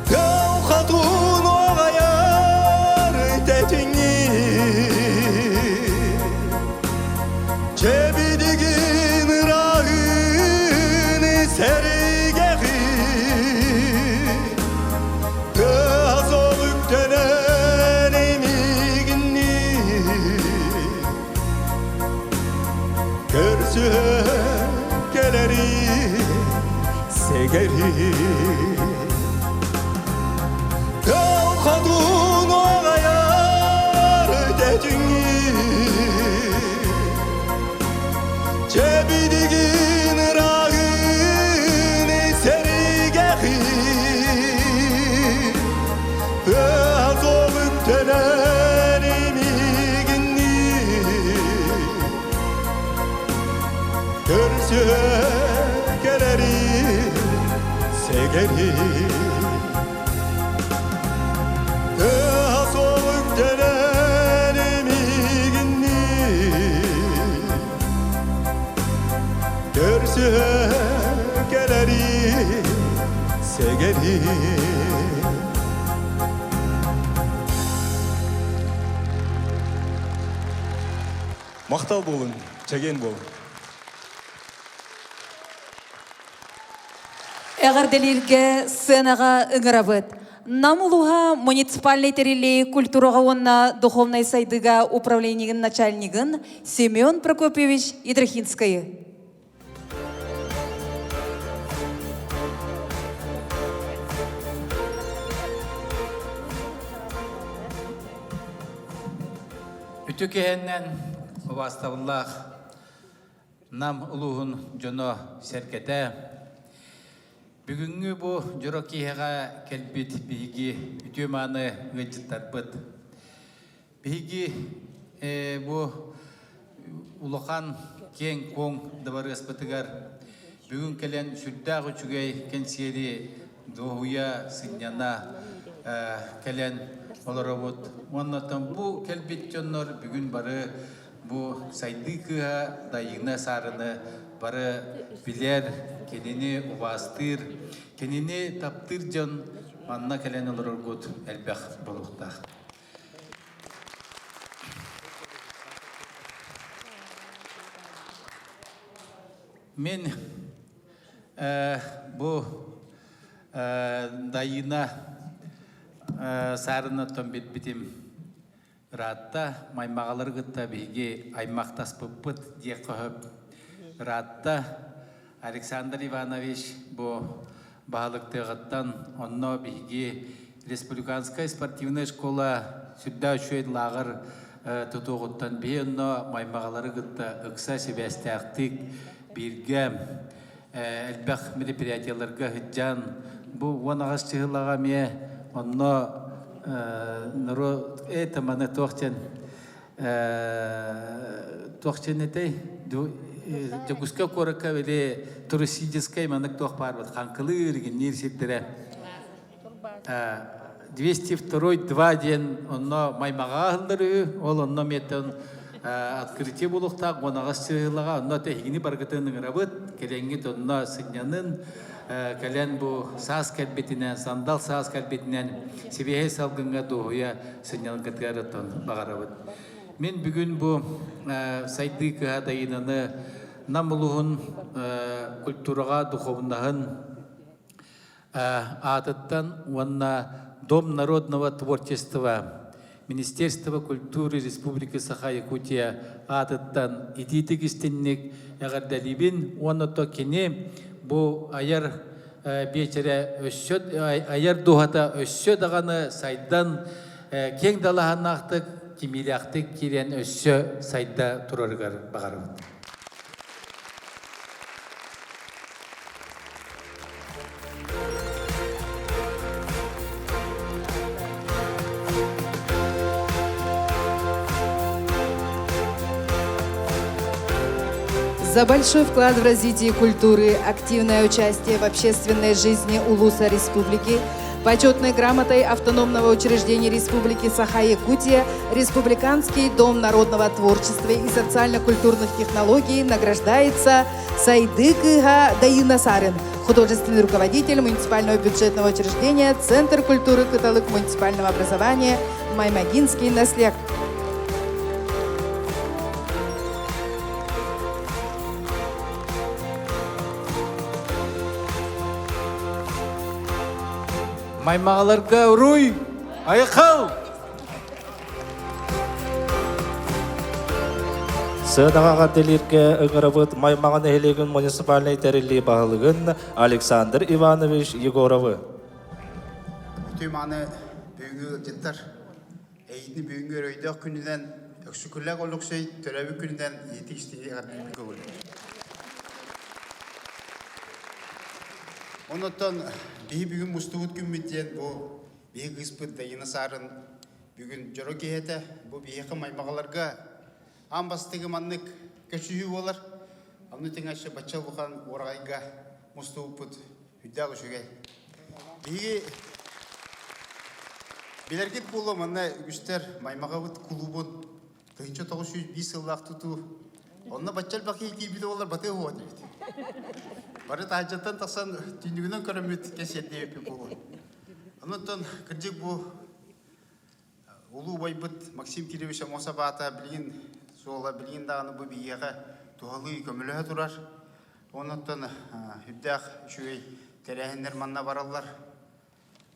Тыл хотун оҕайар тэтиҥин Чэбидигин ырааһын сэргэҕин Тыас ол үктэнэн имигиннии Көрсүһэ кэлэри сэгэри Тыл хотун оҕайар тэтиҥи Чэбидигин ырааһын сэригэхи Тыас ол үктэнэн имигиннии Көрсүһэ кэлэри сэгэри Тыас ол үктэнэн имигиннии Көрсүһэ кэлэри сэгэри Махтал буолун, чэгиэн буолун. Эҕэрдэлииргэ сценаҕа ыҥырабыт. Нам улууһа муниципальнай тэриллии культураҕа уонна духовнай сайдыыга управлениегын начальнигын Семен Прокопьевич Ядрахинскайы. Үтү киһиннэн убаастабыллаах Нам улууһун дьоно сэргэтэ. Бүгүҥҥү бу дьоро киэһэҕэ кэлбит биһиги үтүө-мааны ыалдьыттарбыт. Биһиги бу улахан киэҥ-куоҥ дыбарыаспытыгар бүгүн кэлэн сүрдээх үчүгэй кэнсиэри дуоһуйа, сынньана кэлэн олоробут. Уонна бу кэлбит дьоннор бүгүн бары бу сайдыы кыыһа Дайыына Саарыны бары билэр, кинини убаастыыр, кинини таптыыр дьон манна кэлэн олороргут элбэх буолуохтаах. Мин бу Дайыына Саарынаттан билбитим ыраатта, маймаҕалары кытта биһиги аймахтаспыппыт диэххэ сөп. Ыраатта Александр Иванович бу баһылыктыаҕыттан онно биһиги республиканскай спортивнай школа сүрдээх үчүгэй лааҕыр тутуоҕуттан биһи онно маймаҕалары кытта ыкса сибээстээхтик бииргэ элбэх мероприятиеларга сылдьан бу 18 чыһылаҕа эмиэ онно норуот это маны туох диэн туох диэн этэй Дьокуускай куоракка били туристическай маннык туох баар вот хаҥкылыыр гинниир сирдэрэ 202 2 диэн онно маймаҕа аһыллар үһү ол онно миэттэн открытие буолуохтаах уонаҕас чыһылаҕа онно тэһигини баргытын ыҥырабыт кэлэҥҥит онно сынньанын кэлэн бу саас кэлбитинэн сандал саас кэлбитинэн сибиэһэй салгыҥҥа дуоһуйа сынньалгытыгар оттон баҕарабыт мин бүгүн бу сайдыы кыһа Дайыынаны Нам улууһун культураҕа духовнаһын аатыттан уонна Дом народного творчества Министерство культуры Республики Саха-Якутия аатыттан итиитик истинник эҕэрдэлиибин уонна то кини бу айар биэчэрэ өссө айар дууһата өссө даҕаны сайдан киэҥ далааһыннаахтык кимиилээхтик киирэн өссө сайда турарыгар баҕарабыт. За большой вклад в развитие культуры, активное участие в общественной жизни Улуса Республики. Почетной грамотой автономного учреждения Республики Саха-Якутия Республиканский дом народного творчества и социально-культурных технологий награждается Сайдыкыга Даина Сарин, художественный руководитель муниципального бюджетного учреждения Центр культуры Кыталык муниципального образования Маймагинский наслег. Маймагаларга уруй! Айхал! Сыанаҕа дэлииргэ ыҥырабыт Маймаҕа нэһилиэгин муниципальнай тэриллии баһылыгын Александр Иванович Егоровы. Үтүө мааны бүгүҥҥү ыалдьыттар, эйигин бүгүҥҥү өрөйдөөх күнүнэн Өксөкүлээх Өлөксөй төрөөбүт күнүнэн иитик-истиҥ эҕэрдэлиибин көҥүллүүр. Оннуттан биһи бүгүн мустубут күммүт диэн бу биһи кыыспыт Дайыына Саарын бүгүн дьоро киһи бу биһиэхэ маймаҕаларга аан бастакы маннык көчүһүү буолар. Онну тэҥэ бачча улахан уораҕайга мустубуппут үрдээх үчүгэй. Биһиги билэргит буолуо манна үгүстэр Маймаҕабыт кулуубун 1905 сыллаах тутуу онно бачча элбэх киһи киирбитэ буоллар батыа уһуо этибит. Бары таһырдьаттан тахсан түннүгүнэн көрөммүт кэсиэрдиэбиппит буолуо. Онон кырдьык бу улуу убайбыт Максим Кирович Аммосов аата билигин суола билигин даҕаны бу биһиэхэ туһалыы көмөлөһө турар. Онуттан үрдээх үчүгэй тэрээһиннэр манна бараллар.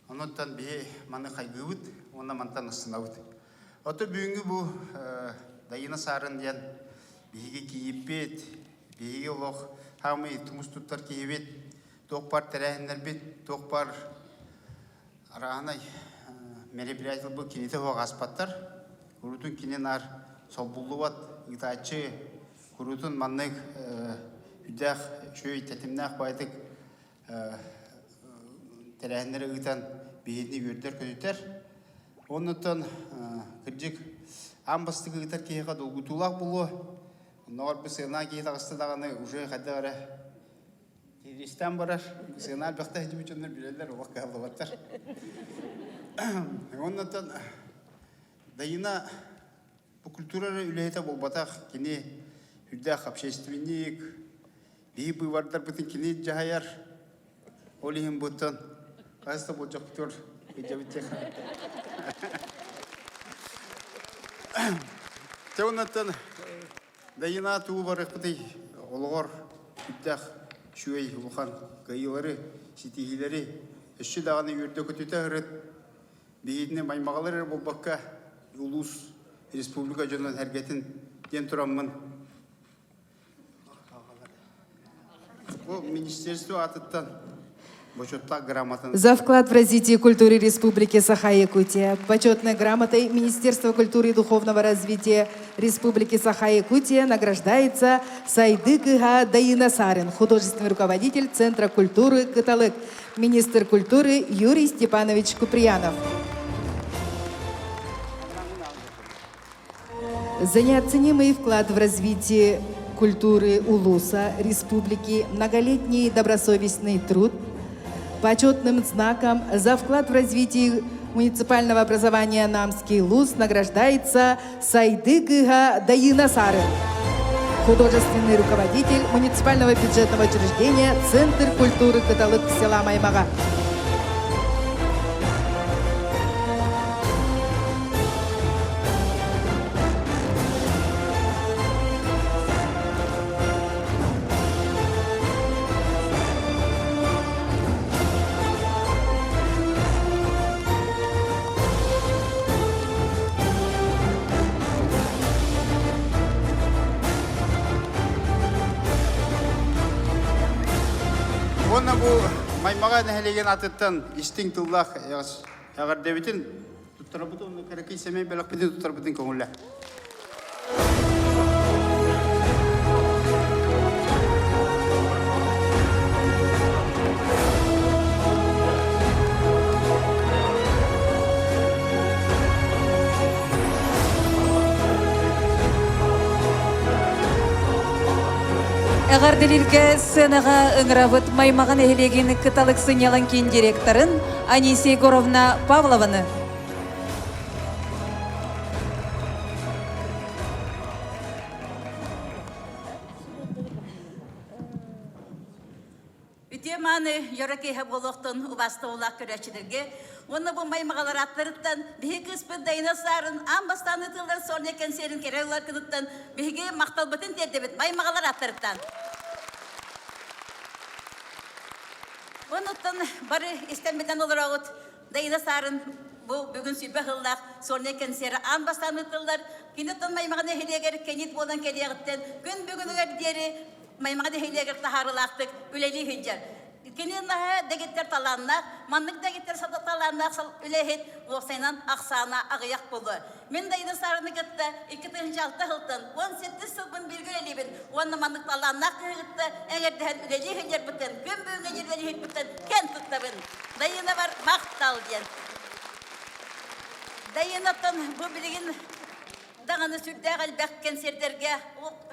Онуттан биһи маны хайгыыбыт уонна мантан астынабыт. Ото бүгүҥҥү бу Дайыына Саарын диэн биһиги кийииппит, биһиги олох хаамый тумус туттар киһибит, туох бар тэрээһиннэрбит, туох бар арааһынай мероприятиеларбыт кинитэ суох ааспаттар. Куруутун кини наар солбуллубат ыытааччы, куруутун маннык үрдээх үчүгэй тэтимнээх баайдык тэрээһиннэри ыытан биһигини үөрдэр-көтүтэр. Оннуттан кырдьык аан бастакы ыытар киһиэхэ долгутуулаах буолуо. Оннооҕор бу сыана киһи таҕыста даҕаны уже хайдах эрэ Киристэн барар, сыана элбэхтэ сылдьыбыт дьоннор билэллэр, олох кыһаллыбаттар. Оннуттан Дайына бу культура эрэ үлэһитэ буолбатах, кини үрдээх общественник, биһи быыбардарбытын кини дьаһайар. Ол иһин буттан хас да болдьохпутугар илдьэбит диэх. Те оннуттан Дайына тугу барыахпытый олоҕор сүрдээх үчүгэй улахан кыайыылары, ситиһиилэри өссө даҕаны үөрдэ-көтүтэ сырыт. Биһигини маймаҕалар эрэ буолбакка, улуус, республика дьонун эргэтин диэн тураммын бу министерство аатыттан За вклад в развитие культуры Республики Саха-Якутия почетной грамотой Министерства культуры и духовного развития Республики Саха-Якутия награждается Сайдыкыга Даина Сарин, художественный руководитель Центра культуры «Кыталык», министр культуры Юрий Степанович Куприянов. За неоценимый вклад в развитие культуры Улуса Республики, многолетний добросовестный труд, почетным знаком за вклад в развитие муниципального образования Намский Луз награждается Сайдыгыга Даина Сары, художественный руководитель муниципального бюджетного учреждения Центр культуры Каталык села Маймага. Уонна бу Маймаҕа нэһилиэгин атыттан истиҥ тыллаах эҕэрдэбитин туттарабыт уонна кыракый сэмэй бэлэхпитин туттарбытын көҥүллэ. Эҕэрдэлииргэ сценаҕа ыҥырабыт Маймаҕа нэһилиэгин Кыталык сынньалаҥ киин директорын Анисия Егоровна Павлованы. Үтүө мааны дьоро киэһэ буолуохтун убаастабыллаах көрөөччүлэргэ уонна бу маймаҕалар ааттарыттан биһиги кыыспыт Дайына Саарын аан бастаан ыытыллар Соня кэнсиэрин кэрэ ылар биһиги махталбытын тиэрдэбит маймаҕалар ааттарыттан. Онуттан бары истэн-билэн олороҕут Дайына Саарын бу бүгүн сүүрбэ сыллаах Соня кэнсиэрэ аан бастаан ыытыллар. Киниттэн Маймаҕа нэһилиэгэр кэнит буолан кэлиэҕиттэн күн бүгүнүгэр диэри Маймаҕа нэһилиэгэр таһаарыылаахтык үлэлии сылдьар. Кини наһаа дэгиттэр талааннаах, маннык дэгиттэр талааннаах үлэһит уопсайынан ахсаана аҕыйах буолуо. Мин Дайда Сараны кытта 2006 сылтан 18 сылбын бииргэ үлэлиибин уонна маннык талааннаах киһи кытта эҥэрдэһэн үлэлии сылдьарбыттан, күн бүгүҥҥэ үлэлиһиппиттэн кэн туттабын. Дайыынабар махтал диэн. Дайыынаттан бу билигин даҕаны сүрдээх элбэх кэнсиэрдэргэ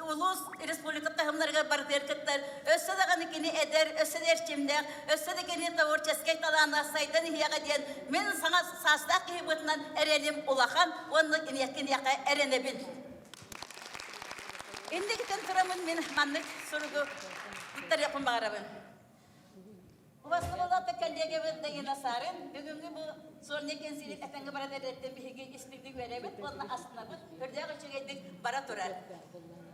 улуус республика таһымнарыгар барытыгар кыттар. Өссө даҕаны кини эдэр, өссө да эрчимнээх, өссө да кини творческай талаана сайдан иһиэҕэ диэн мин саҥа саастаах киһи быһыытынан эрэлим улахан уонна киниэхэ эрэнэбин. Инникитин тураммын мин маннык суругу туттарыахпын баҕарабын. Убастабыллаах коллегабыт Даина Сарин, бүгүҥҥү бу Сорня кэнсиэрин этэҥҥэ баран эрэриттэн биһиги истиҥник үөрэбит уонна астынабыт, үрдээх үчүгэйдик бара турар.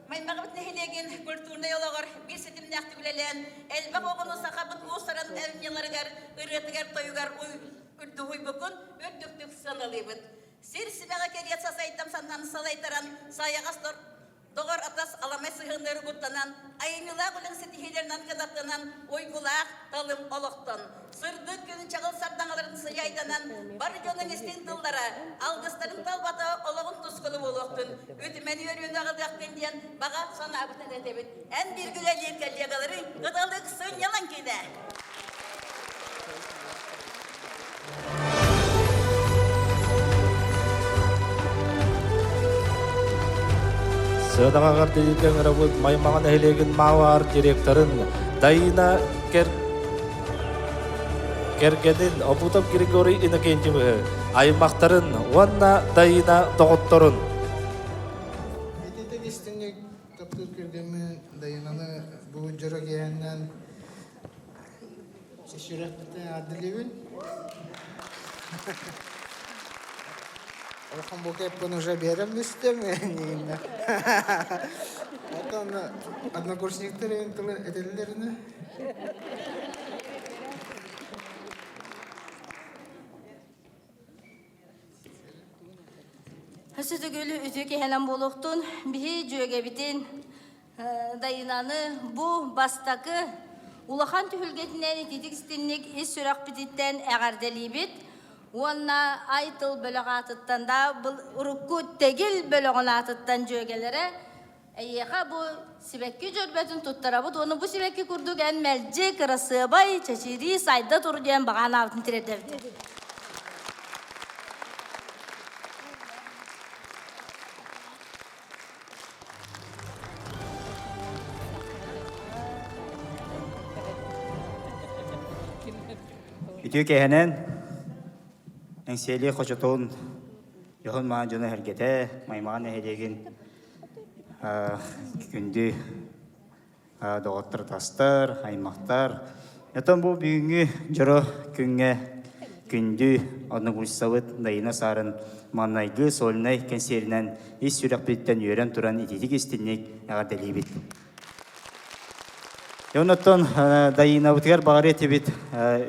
Маймаҕабыт нэһилиэгин культурнай олоҕор биир ситимнээхтик үлэлээн, элбэх оҕону сахабыт уус-уран айымньыларыгар, ырыатыгар-тойугар үрдүһуйбуккун үрдүктүк сыаналыыбыт. Сир симэҕэ кэриэт сасайдам саннан салайтаран, сайаҕас Доҕор-атас аламай сыһыаннары куттанан, айымньылаах үлэҥ ситиһиилэринэн кынаттанан, уйгулаах талым олохтон, сырдык күн чаҕыл сардаҥаларын сыдьаайданан, бар дьонун истиҥ тыллара, алгыстарын талбата олоҕун тускула буолуохтун, үтүмэн үөрүүнү аҕалыахтын диэн баҕа санаабытын этэбит. Эн бииргэ үлэлиир коллегаларыҥ кыталык сынньалаҥ киинэ! Сыанаҕа дириҥ ыҥырабыт Маймаҕа нэһилиэгин МАУ директорын Даина Кер... кэргэнин Обутов Григорий Иннокентьевиһы, аймахтарын уонна Даина доҕотторун. Ититик истиҥник таптыыр кэргэммин Даинаны бу дьоро киэһэннэн Сүрэхпитин аадылыбын. Улахан букеппын уже биэрэн бүстүм эйигиннэ. Оттон однокурсниктар эйин тылы этэллэринэ. Өссө төгүл үтүө киһинэн буолуохтун биһи дьүөгэбитин Дайынаны бу бастакы улахан түһүлгэтинэн ититик истинник ис сүрэхпититтэн эҕэрдэлиибит уонна ай тыл бөлөх аатыттан да урукку тэгил бөлөҕүн аатыттан дьүөгэлэрэ эйиэхэ бу сибэкки дьөрбөтүн туттарабыт уонна бу сибэкки курдук эн мэлдьи кырасыабай чэчирии сайда тур диэн баҕа санаабытын тириэрдэбит. Үтүө киэһэнэн Эҥсиэли хочотун дьоһун маан дьоно эһэргэтэ Маймаҕа нэһилиэгин күндү доҕоттор тастар, аймахтар. Оттон бу бүгүҥҥү дьоро күҥҥэ күндү однокурсабыт Дайына Саарын маҥнайгы сольнай кэнсиэринэн ис сүрэхпититтэн үөрэн туран ититик истинник эҕэрдэлиибит. Оннуттан Дайыынабытыгар баҕарыа этибит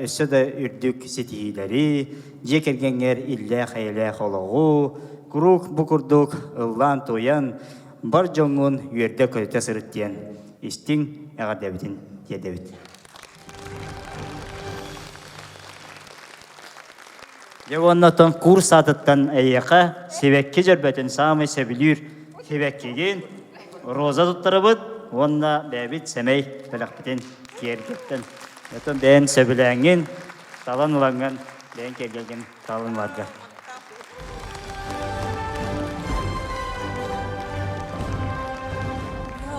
өссө да үрдүк ситиһиилэри, дьиэ кэргэҥҥэр иллээх-эйэлээх олоҕу, куруук бу курдук ыллаан-туойан, бар дьоҥҥун үөрдэ-көтүтэ сырыт диэн истиҥ эҕэрдэбитин тиэрдэбит. Дьэ уонна оттон курс аатыттан эйиэхэ сибэкки дьөрбөтүн саамай сөбүлүүр сибэккигин роза туттарабыт уонна бэйэбит сэмэй бэлэхпитин киэргэттэн. Оттон бэйэн сөбүлээҥҥин, талан ылаҥҥын, бэйэн киэргэлгин талан ыларга.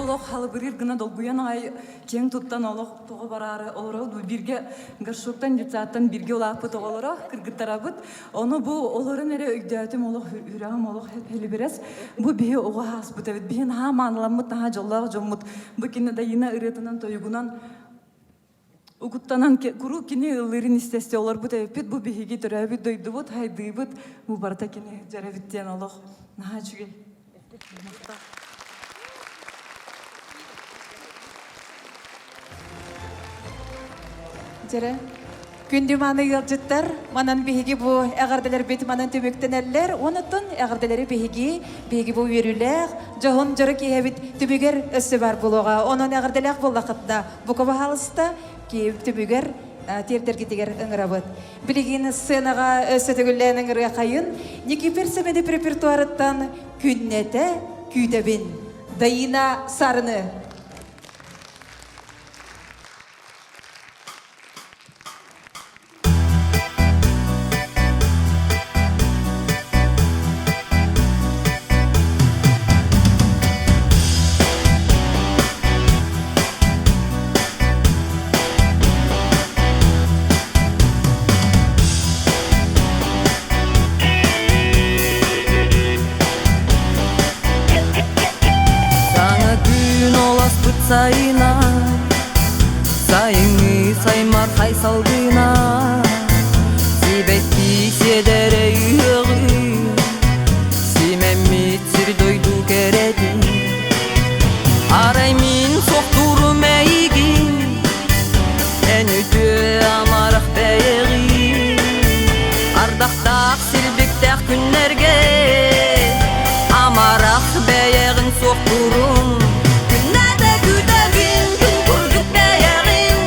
олох халыбырыыр гына долгуйан аҕай киэҥ туттан олох тоҕо бараары олоробут. Бу бииргэ горшоктан, детсадтан бииргэ улааппыт оҕолоро, кыргыттарабыт. Ону бу олорон эрэ өйдөөтүм олох үрэҕим олох хэлибирэс. Бу биһи оҕо ааспыт эбит. Биһи наһаа мааныламмыт, наһаа дьоллоох дьоммут. Бу кини Дайыына ырыатынан, тойугунан угуттанан куруук кини ыллыырын истэ-истэ олорбут эбиппит. Бу биһиги төрөөбүт дойдубут, хайдыыбыт. Бу барыта кини дьэрэбит диэн олох наһаа үчүгэй. Дьэрэ. Күндү мааны ыалдьыттар, манан биһиги бу эҕэрдэлэрбит манан түмүктэнэллэр. Онуттан эҕэрдэлэри биһиги, биһиги бу үөрүүлээх, дьоһун дьоро киэһэбит түмүгэр өссө баар буолуоҕа. Онон эҕэрдэлээх буоллаххытына, бука баһаалыста түмүгэр тиэрдэргитигэр ыҥырабыт. Билигин сценаҕа өссө төгүллээн ыҥырыахайын Никифор Сэмэнов репертуарыттан күннэтэ күүтэбин. Даина Сарыны. Саҥа күн олоспут сайына, сайыҥҥы саймархай салгына, сибэкки сиэдэрэ үөҕү, симэммит сир-дойду кэрэтин. Арай мин суохтуурум эйигин, эн үтүө амарах бэйэҕин. Ардахтаах силбиктээх күннэргэ амарах бэйэҕин суохтуурум. Күннэтэ күүтэбин, күн курдук бэйэҕин,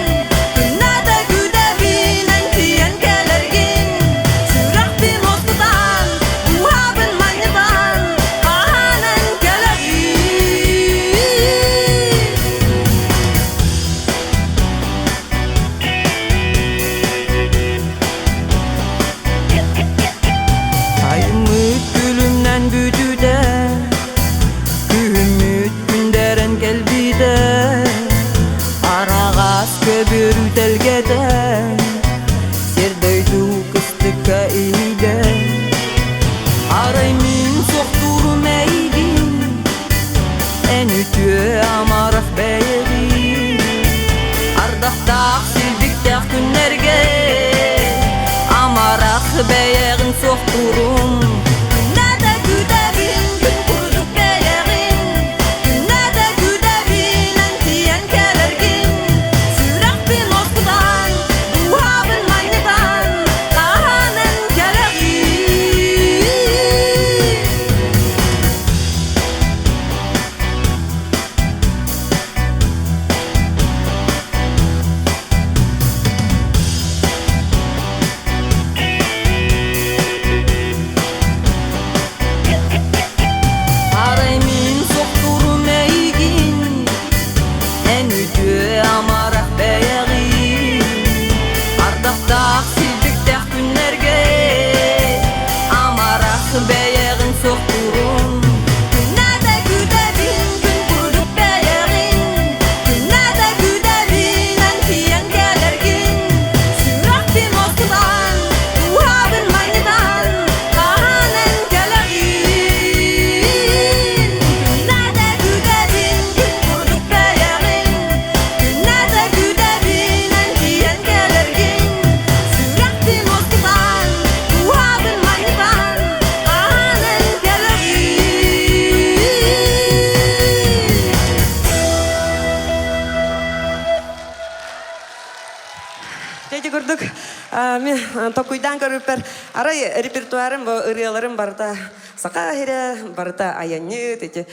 күннэтэ күүтэбин, эн тиийэн кэлэргин. Сүрэхпин уоскутан, дууһабын манньытан, хаһан эн кэлэҕин? Айыммыт күлүмнэн бүтүтэ, күһүммүт күндэрэн кэлбитэ, араҕас көбүөр үтэлгэтэ, сир-дойду кыстыкка иһийдэ. Арай мин суохтуурум эйигин, эн үтүө амарах бэйэҕин. Ардахтаах силбиктээх күннэргэ амарах бэйэҕин суохтуурум. Күннэтэ күүтэбин, күн курдук бэйэҕин, күннэтэ күүтэбин, эн тиийэн кэлэргин. Сүрэхпин уоскутан, дууһабын манньытан, хаһан эн кэлэҕин? Арай мин суохтуурум эйигин, эн үтүө амарах бэйэҕин. Ардахтаах силбиктээх күннэргэ амарах бэйэҕин суохтуурум. Күннэтэ күүтэбин, күн курдук бэйэҕин, күннэтэ күүтэбин, эн тиийэн кэлэргин. Сүрэхпин уоскутан, дууһабын манньытан, хаһан эн кэлэҕин? Күннэтэ күүтэбин, күн курдук бэйэҕин, күннэтэ күүтэбин, эн тиийэн кэлэргин. Сүрэхпин уоскутан, дууһабын манньытан, хаһан эн кэлэҕин? Дети курдук мен токуйдаан көрүппэр арай репертуарым бу ырыаларым барыта саха иһирэ барыта айанньыт ити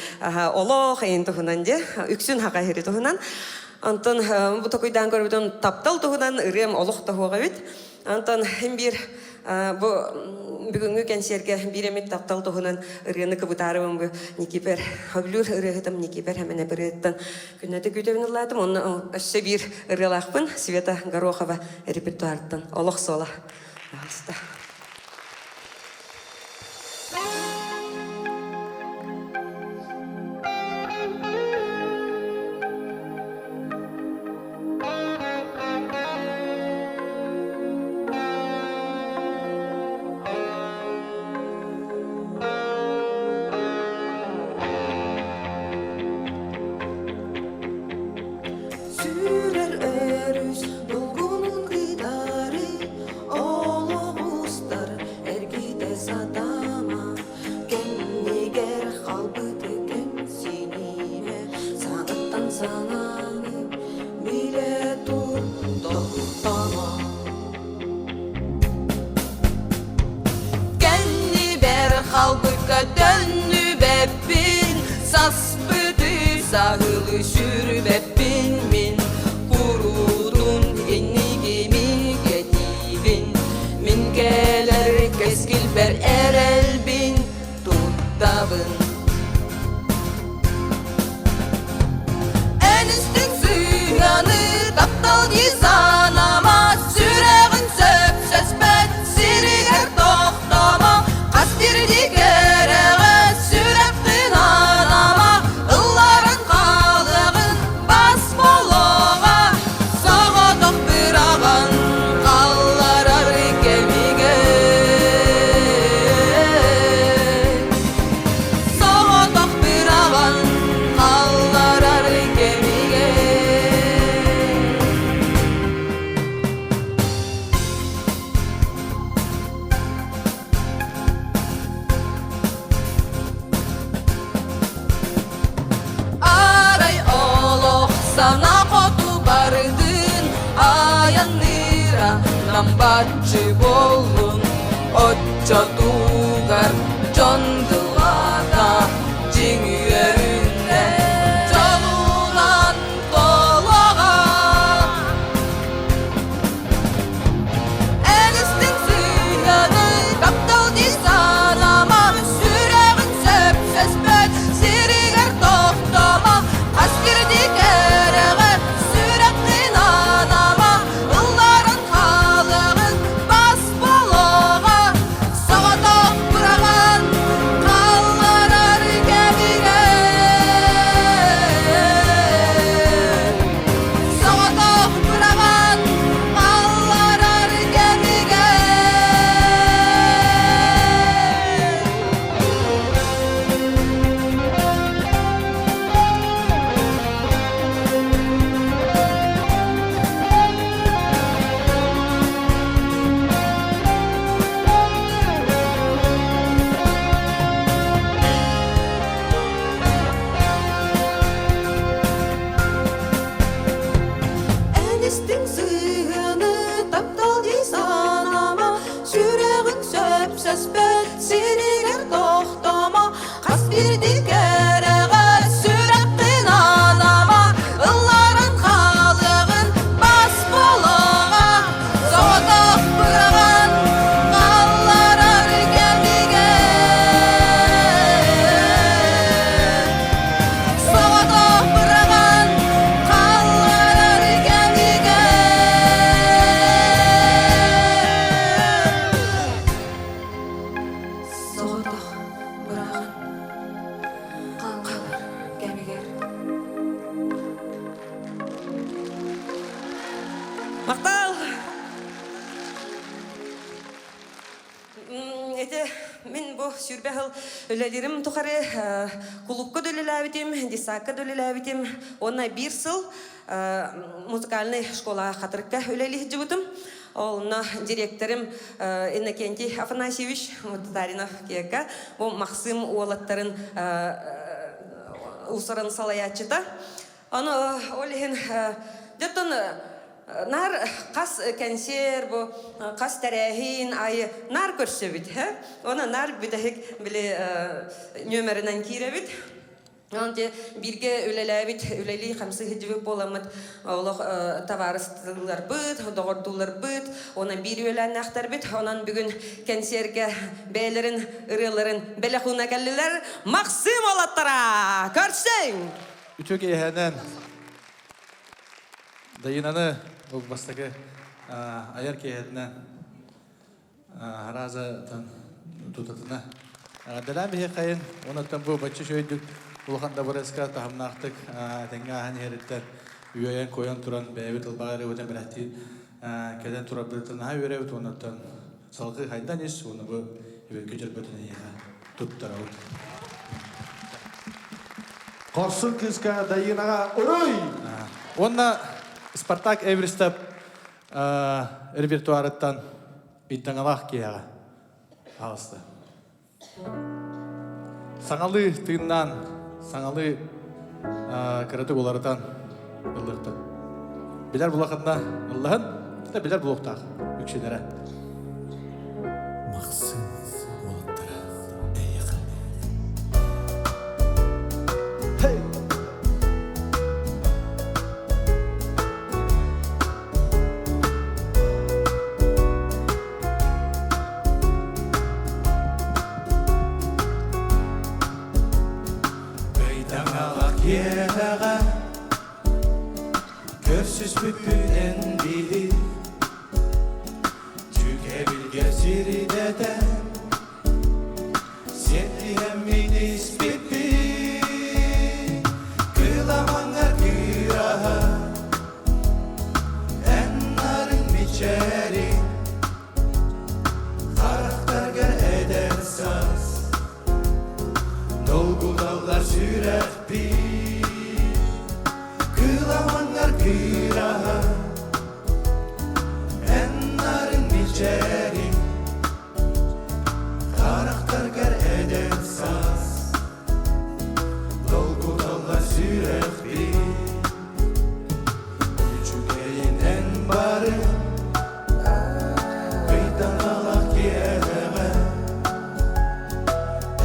олох эйин туһунан де үксүн хака иһири туһунан онтон бу токуйдаан көрбүтүм таптал туһунан ырыам олох тоһуоҕа эбит Онтон биир бу бүгүҥҥү кэнсиэргэ биир эмит таптал туһунан ырыаны кыбытаарыбын бу Никипер Хөблүүр ырыаһытым Никипер Хэмэнэп ырыаттан күннэтэ күүтэбин ыллаатым. Онно өссө биир ырыалаахпын Света Горохова репертуарыттан Олох суола. Пожалуйста. Саһылы сүрбэппин мин, куруутун иннигими кэтиибин. Мин кэлэр кэскилбэр эрэлбин туттабын. Эн истиҥ сыһыаны таптал дии санаама, сүрэҕин сөпсөспөт сиригэр тохтоомо, хас биирдии кэрэҕэ сүрэххин анаама, ылларан хаалыаҕын бас болоҕа, соҕотох быраҕан хаалларар кэмигэр. Соҕотох быраҕан хаалларар кэмигэр. Арай олох сана хоту бардын, айанныыра намбаччы буоллун, оччотугар дьон дылата дьиҥ үөрүнэ дьолунан толоҕо. Эн истиҥ сыһыаны таптал дии санаама, сүрэҕин сөпсөспөт сиригэр тохтомо, хас биирдии кэрэҕэ сүрэххин анаама, ылларан хаалыаҕын бас болоҕо, соҕотох быраҕан хаалларар кэмигэр. Соҕотох быраҕан хаалларар кэмигэр. Эн истиҥ сыһыаны таптал дии санаама, сүрэҕиҥ сөпсөспөт сиригэр тохтомо, хас биирдии кэрэҕэ сүрэххин анаама, ылларан хаалыаҕын бас болоҕо, соҕотох быраҕан хаалларар кэмигэр. Соҕотох быраҕан хаалларар кэмигэр. Соҕотох быраҕан хаалларар кэмигэр. Махтал! Ити мин бу сүүрбэ сыл үлэлиирим тухары кулуупка да үлэлээбитим, детсадка да үлэлээбитим. Уонна биир сыл музыкальнай школа Хатырыкка үлэлии сылдьыбытым. Онно директорым Иннокентий Афанасьевич Татаринов Кека, бу Махсым уолаттарын усарын салайааччыта. Аны ол иһин дьоттон наар хас кэнсиэр бу хас тэрээһин айы наар көрсөбүт Оны наар бүтэһик били нүөмэринэн киирэбит. Онон бииргэ үлэлээбит, үлэлии хамсыы сылдьыбыт буоламмыт олох табаарыстыыларбыт, доҕордууларбыт, онон биир үөлээннээхтэрбит. Онон бүгүн кэнсиэргэ бэйэлэрин ырыаларын бэлэх ууна кэллилэр. Махсыым уолаттара! Көрсүҥ! Үтүө киэһэнэн Дайынаны бу бастакы айар киэһэтинэн араазатан тутатына эҕэрдэлээн биһиэхэйин уоннаттан бу бачча үчүгэйдик улахан дабырыаска таһымнаахтык тэҥҥэ ааһан иһэриттэн үөйэн-куойан туран бэйэбит ылбаҕа эрэ бэлэхтии кэлэн турарбытыттан наһаа үөрэбит уоннаттан салгыы хайдан ис уонна бу эбэргэ дьөрбөтүн эйиэхэ туттарабыт. Хорсун кыыска Дайынаҕа уруй! Уонна Спартак Эверстов репертуарыттан ыйдаҥалаах киэһэҕэ аҕыста. Саҥалыы тыыннаан, саҥалыы кыратык уларытан ыллыахпыт. Билэр булахынна ыллаһын, да билэр булуохтаах үксүлэрэ. Махсым уолаттара эйиэхэ. Hey! Ыйдаҥалах киэһэҕэ Көрсүспүппүт эн биһи Дьүкэбилгэ сирдэтэн Сиэттиһэммит испиппит Кыламаҥҥар кыыраһа Эн нарын мичээриҥ Харахтаргар эдэр саас Долгуталлар сүрэхпит Кыламаҥҥар кыыраһа Эн нарын мичээриҥ Харахтаргар эдэр саас Долгуталлар сүрэхпит Үчүгэйин эн бары Ыйдаҥалах киэһэҕэ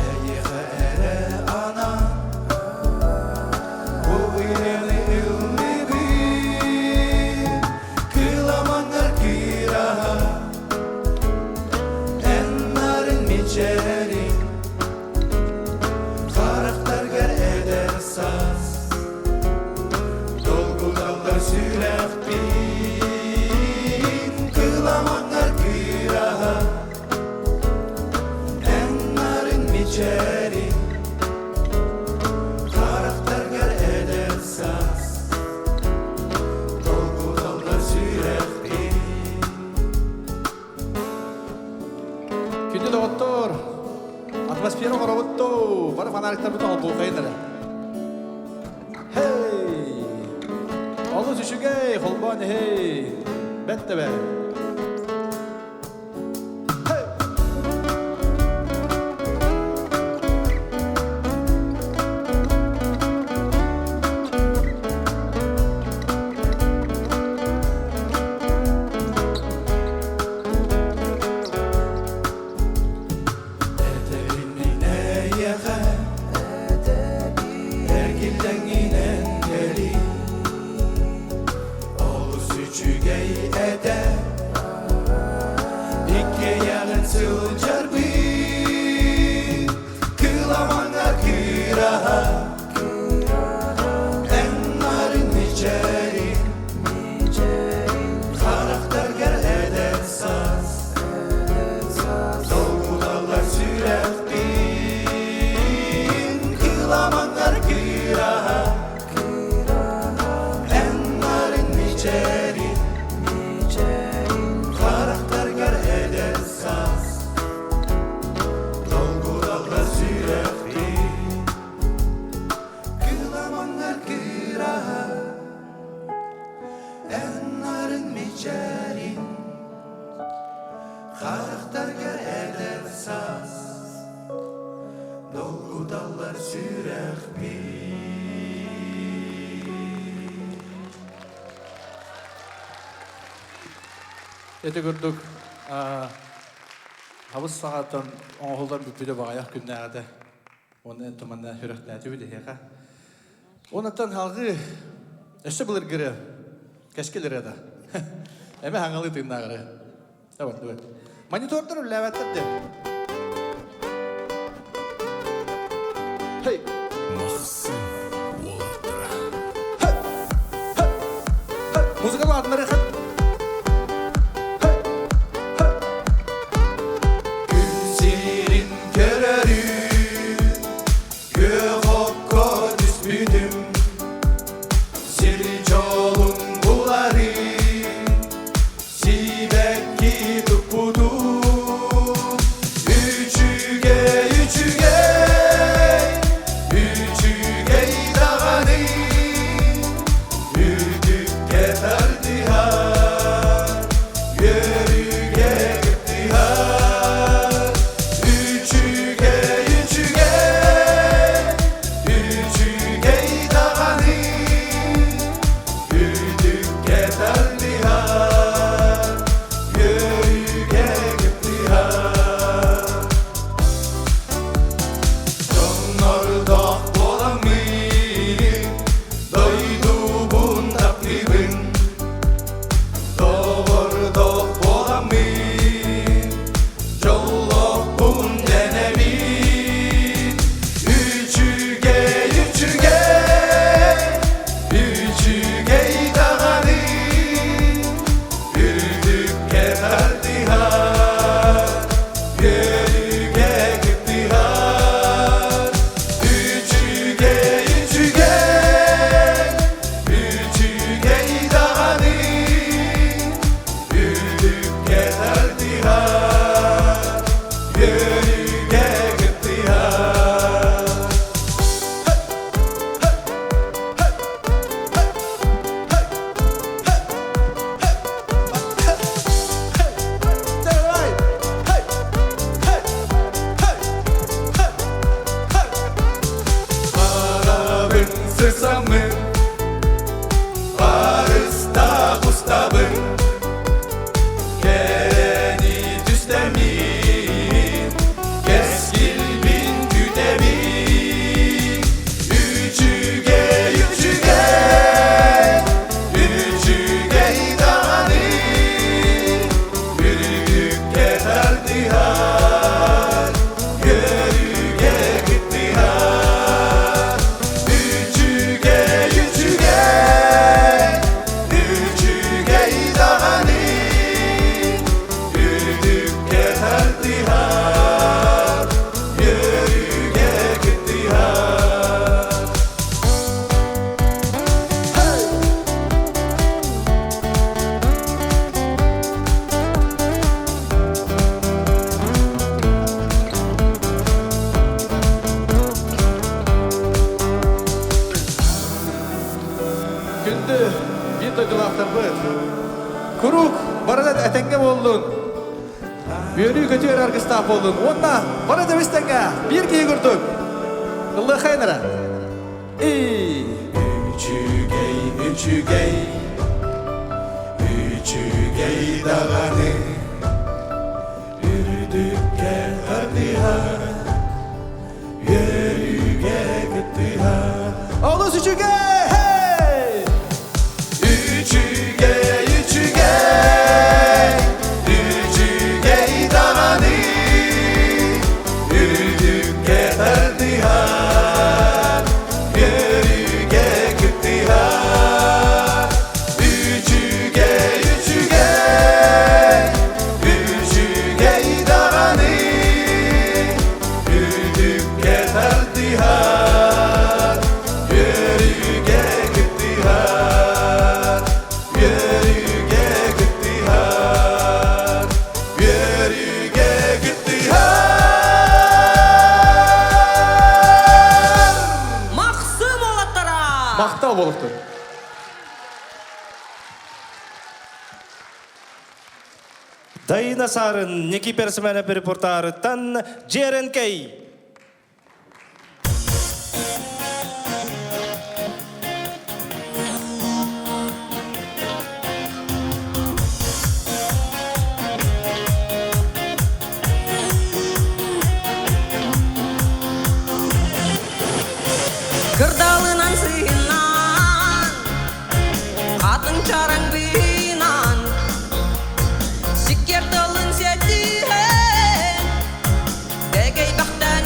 Эйиэхэ эрэ анаан Бу ырыаны ыллыыбын Кыламаннар кыыраһа Эн нарын мичээриҥ Харахтаргар эдэр саас Долгуталлар сүрэхпин Кыламаннар кыыраһа Эн нарын мичээриҥ Харахтаргар эдэр саас Долгуталлар сүрэхпин Күндү доҕоттор, атмосфера оҥоробут дуу, бары фонариктарбытын холбуохайын эрэ. Хей! Олус үчүгэй, холбоон эһэй! Бэт да бэт! Этэбинин эйиэхэ Эргиллэҥҥинэн кэлий Олус үчүгэй этэ Иккиэйэҕин сылдьарбыт Кыламаҥҥа кыыраһа Эн нарын мичээриҥ Харахтаргар эдэр саас Долгуталлар сүрэхпин Кыламаҥҥар кыыраһа Эн нарын мичээриҥ Харахтаргар эдэр саас Долгуталлар сүрэхпин Кыламаннар кыыраһа Эн нарын мичээриҥ Харахтаргар эдэр саас Долгуталлар сүрэхпин Ити курдук хабыс саҕаттан оҥоһуллан бүппүтэ баҕайах күннээҕитэ. Уонна эн туманна сүрэхтээтибит эһиэхэ. Онтон халгыы өссө былыргыры кэскил ырыата. Эмэ хаҥалыы тыыннааҕыры. Давай, давай. Монитордар үллээбэттэр де. Хей! Махсым уолаттара. Музыка баатынары хат. Күн сирин көрөрүн Күөх окко түспүтүм Сир дьолун буларын Сибэкки туппутум Үчүгэй, үчүгэй Үчүгэй даҕаны Үрдүккэ тардыһар. ылсаммын, Барыстаах устабын, Кэрэни түстэммин, Кэскилбин күтэбин. Үчүгэй, үчүгэй, үчүгэй даҕаны, Үрдүккэ тардыһар, Көрүүгэ кыттыһар. Үчүгэй, үчүгэй, үчүгэй даҕаны, Үрдүккэ тардыһар, Көрүүгэ кыттыһар. Күндү биир дойдулаахтарбыт, куруук барыта этэҥҥэ буоллун, үөрүү-көтүү эрэ аргыстаах буоллун уонна бары да тэҥҥэ биир киһи курдук ыллыаххайын эрэ. Үчүгэй, үчүгэй, үчүгэй даҕаны, Үрдүккэ тардыһар, үөрүүгэ кыттыһар. Олус үчүгэй! Hey! Үчүгэй, үчүгэй, үчүгэй даҕаны, Үрдүккэ тардыһар, үөрүүгэ кыттыһар. Үчүгэй, үчүгэй, үчүгэй даҕаны, Үрдүккэ тардыһар, үөрүүгэ кыттыһар, үөрүүгэ кыттыһар, үөрүүгэ кыттыһар. Махсым уолаттара! Махтал буолуохтун. Дайына Сарын, Ники Персмена репортарыттан Джеренкей. Кырдалынан сыһынан, хатын чараҥ быынан, сиккиэр тылын сиэтиһэн, дэгэйбэхтэн.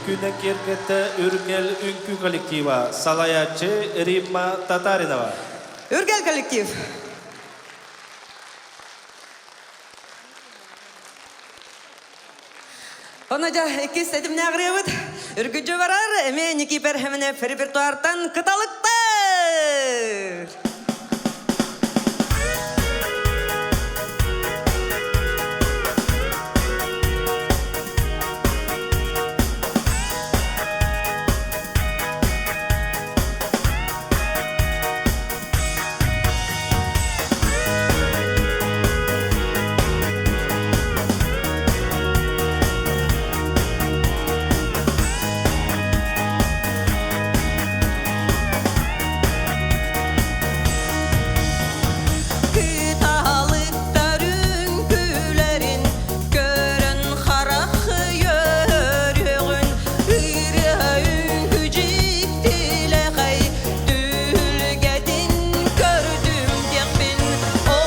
Үҥкүүнэн киэргэттэ Үргэл үҥкүү коллектива, салайааччы Римма Татаринова. Үргэл коллектив. Ону дьэ иккис тэтимнээх ырыабыт үргүдьү барар эмиэ Никипер Хэмэнэп репертуартан кыталыктар! Кыталыктар үҥкүүлэрин көрөн харах үөрүөҕүн ырыа үҥкүү дьиктилэхэй түһүлгэтин көрдүм диэхпин оо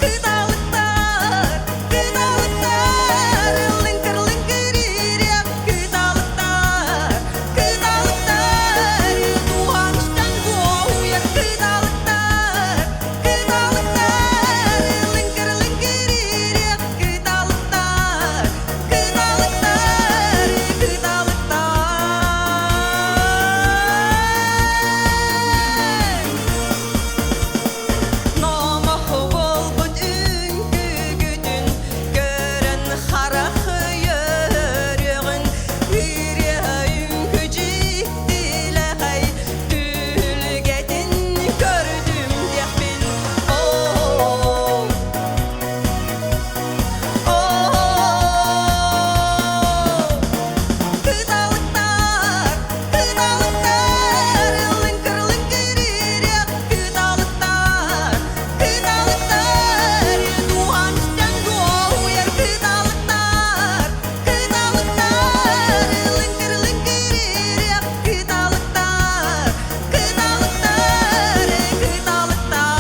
Кыталыктар, кыталыктар, лыҥкыр-лыҥкыр ириэк кыталыктар, кыталыктар, туһаныштан буойар кыталыктар, кыталыктар, лыҥкыр-лыҥкыр ириэк кыталыктар, кыталыктар, кыталыктар. Номох буолбут үҥкүүгүтүн көрөн харах үөрүөҕүн ырыа үҥкүү дьиктилэхэй түһүлгэтин көрдүм диэхпин оо Кыталыктар, кыталыктар, лыҥкыр-лыҥкыр ириэк кыталыктар, кыталыктар, дууһам истэн дуоһуйар кыталыктар, кыталыктар, лыҥкыр-лыҥкыр ириэк кыталыктар, кыталыктар, кыталыктар.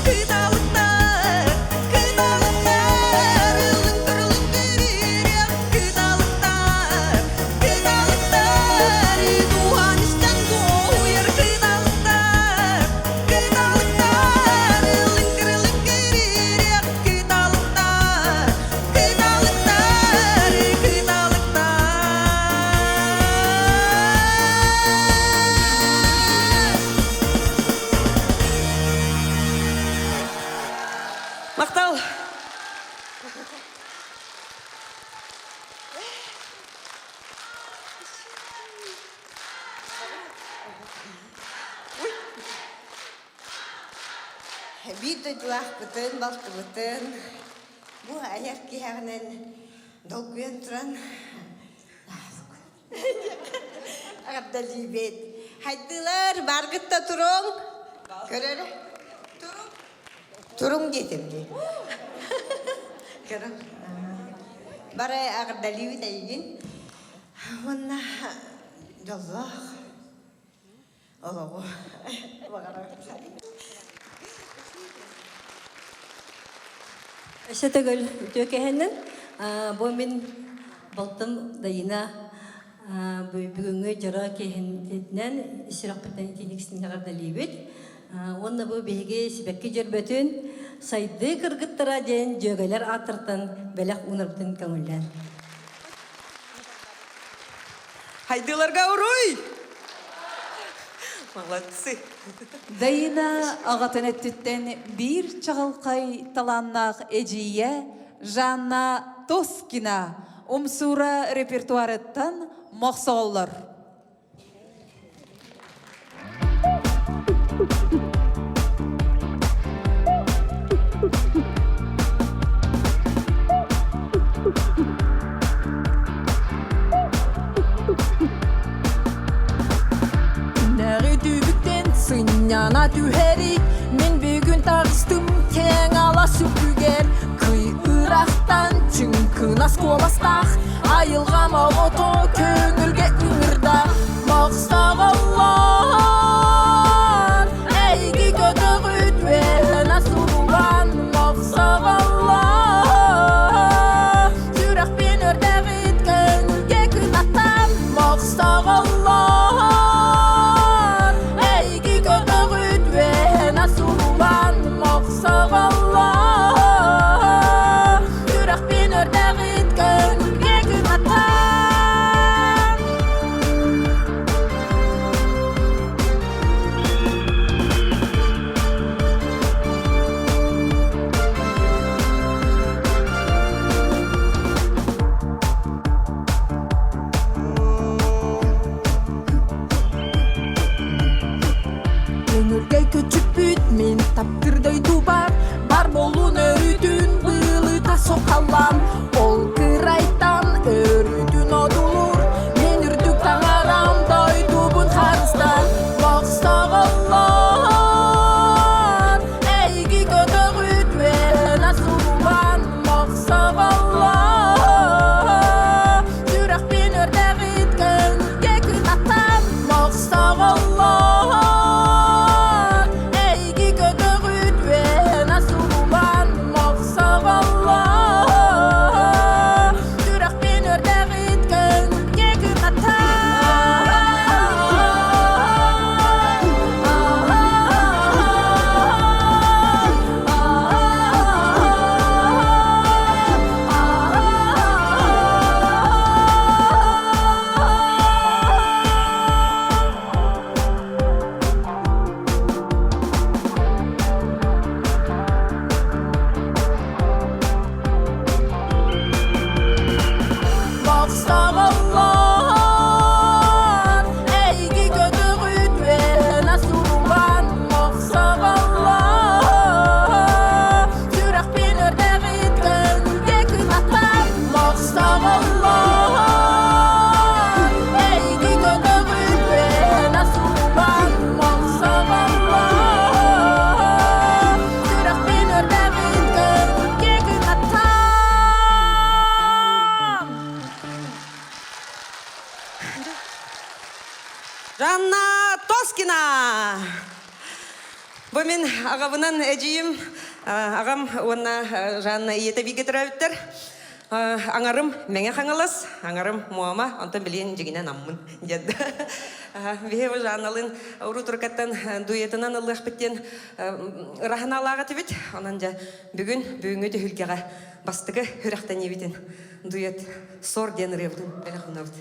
Кыталыктар, кыталыктар, лыҥкыр-лыҥкыр ириэк кыталыктар, кыталыктар, дууһам истэн дуоһуйар кыталыктар, кыталыктар, лыҥкыр-лыҥкыр ириэк кыталыктар, кыталыктар, кыталыктар. Махтал! Биир дойдулаахпытын, балтыбытын бу айар киһэҕинэн долгуйан туран Эҕэрдэлиибит. Хайдылар, баргыт да туруҥ. Көрөр. Туруҥ. Туруҥ диэтим дии. Көрүҥ. Бары эҕэрдэлиибит эйигин. Уонна дьоллоох олоҕу баҕарабын. Өссө төгүл үтүө кэһэннин. Бу мин балтым Дайына бүгүҥҥү дьоро киэһэтинэн сүрэхпиттэн итинник эҕэрдэлиибит. Уонна бу биһиги сибэкки дьөрбөтүн сайдыы кыргыттара диэн дьүөгэлэр ааттартан бэлэх уунарбытын көҥүллээн. Хайдыыларга уруй! Молодцы! Дайына аҕатын өттүттэн биир чаҕылхай талааннаах эдьиийэ Жанна Тоскина умсуура репертуарыттан мохсоҕоллор. Сынньана түһэри Мин бүгүн таҕыстым киэҥ алаас үрдүгэр Кый ыраахтан чыҥкынас куоластаах Айылҕам оҕото көҥүлгэ ыҥырда Мохсоҕоллоор Эйиги көтөҕүт үөһэнэ сууллан Мохсоҕоллоор Сүрэхпин өрдөҕүт көҥүлгэ кынаттан Мохсоҕоллоор Эйиги көтөҕүт үөһэнэ сууллан Мохсоҕоллоор Сүрэхпин өрдөҕүт көҥүлгэ кынаттан Көҥүлгэй көчүппүт мин таптыр дойдубар Бар болун өрүтүн былыта сохаллан Ол кырайтан өрүтүн одулур Мен үрдүк таҥарам дойдубун харыстан Мохсоҕоллоор Эйиги көтөҕүт үөһэнэ суллан Мохсоҕоллоор Сүрэхпин өрдөҕүт көҥүлгэ кынаттан Мохсоҕоллоор Эйиги көтөҕүт үөһэнэ суллан Мохсоҕоллоор Сүрэхпин өрдөҕүт көҥүлгэ кынаттан Мохсоҕоллоор Эйиги көтөҕүт үөһэнэ сууллан Мохсоҕоллоор Сүрэхпин өрдөҕүт көҥүлгэ кынаттан Мохсоҕоллоор Эйиги көтөҕүт үөһэнэ сууллан Мохсоҕоллоор Сүрэхпин өрдөҕүт көҥүлгэ кынаттан Жанна Тоскина! Бу мин аҕабынан эдьиийим, аҕам уонна Жанна ийэтэ бииргэ төрөөбүттэр. Аҥарым Мэҥэ Хаҥалас, аҥарым Муома, онтон билигин дьиҥинэн Аммын диэн. Биһи бу Жанналыын урут-уруккаттан дуэтынан ыллыахпыт диэн ыраһынаалаах этибит. Онон дьэ бүгүн бүгүҥҥү түһүлгэҕэ бастакы сүрэхтэниибитин дуэт сор диэн ырыабытын бэлэх уунабыт.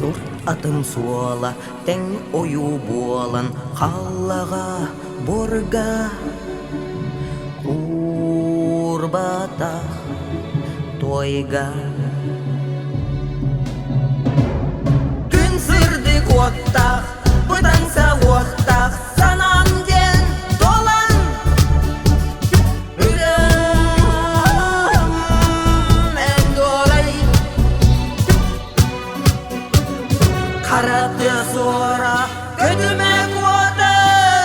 Сур атым суола тэҥ ойуу буолан хааллаҕа буорга Куурбатах туойга Күн сырдык уоттаах, бытанса уохтаах санаам диэн туолан Ырыам эн дуолай Хара тыа суора, көтүмэ куота,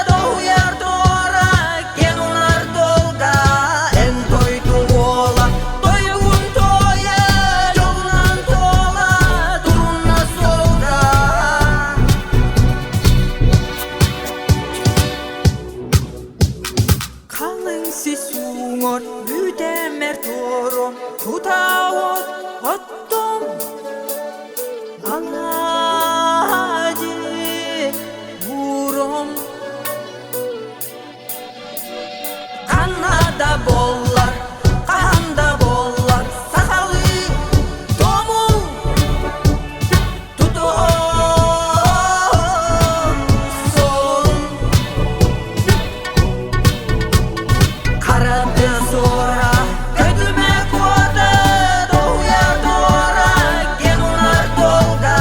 тоһуйар туора, киэн унар долга, эн тойтуҥ уола, тойугун туойа, дьолунан туола, турунна суолга. Халыҥ сис уҥуор бүтэмэр туорум кутаа оттум алаадьы уурум Ханна да буоллар, хаһан да буоллар сахалыы тумул тутуһун суол. Хара тыа суора, көтүмэ куота, тоһуйар туора, киэҥ унар туолга,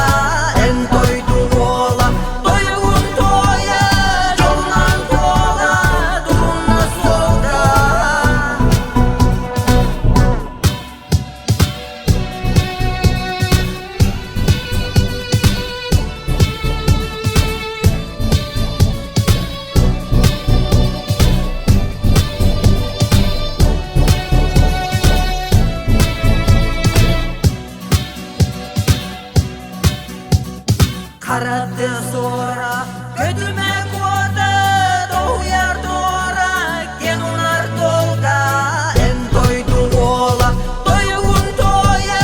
эн дойду уола, тойугун туойа, дьолунан туола, турунна суолга. Хара тыа суора, көтүмэ куота, тоһуйар туора, киэҥ унар туолга, эн дойду уола, тойугун туойа,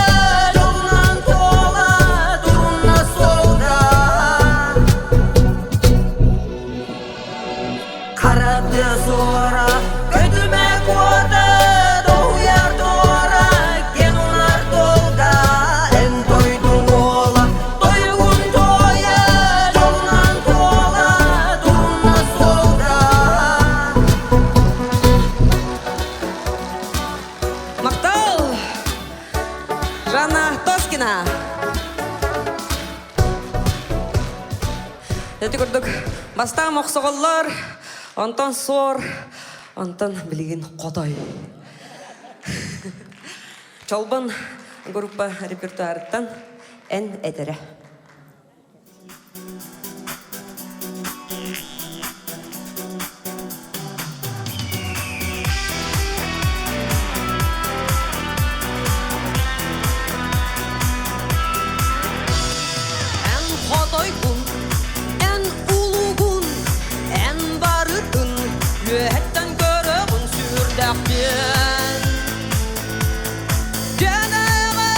дьолунан туола, турунна суолга. Хара тыа суора, көтүмэ куота, тоһуйар туора, киэҥ унар туолга, эн дойду уола, тойугун туойа, дьолунан туола, турунна суолга. Махтал! Жанна Тоскина! Ити курдук бастаан мохсоҕоллор, онтон суор, онтон билигин хотой. Чолбон группа репертуарыттан эн этэрэ. Эн хотойгун, эн улугун, эн барытын үөһэттэн көрөҕүн сүрдэхпин. Дьэнэҕэ!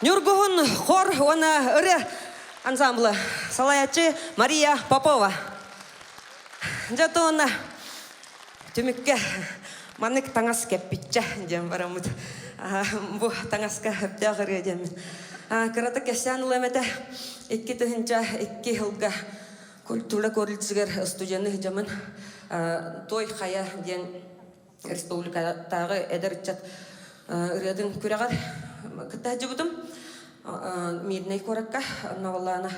Ньургуһун хор уонна ырыа ансамблы салайааччы Мария Попова. Дьэ туонна түмүккэ маннык таҥас кэппиччэ диэн бараммыт. Бу таҥаска өптөөх ырыа диэммин. Кыратык кэпсээн ылыам этэ. 2002 сылга культура колледжыгар студенты сыдьамын Той Хайа диэн республикатааҕы эдэр ыччат ырыатын күрэҕэр кытта сылдьыбытым. Мирнэй куоракка Новолана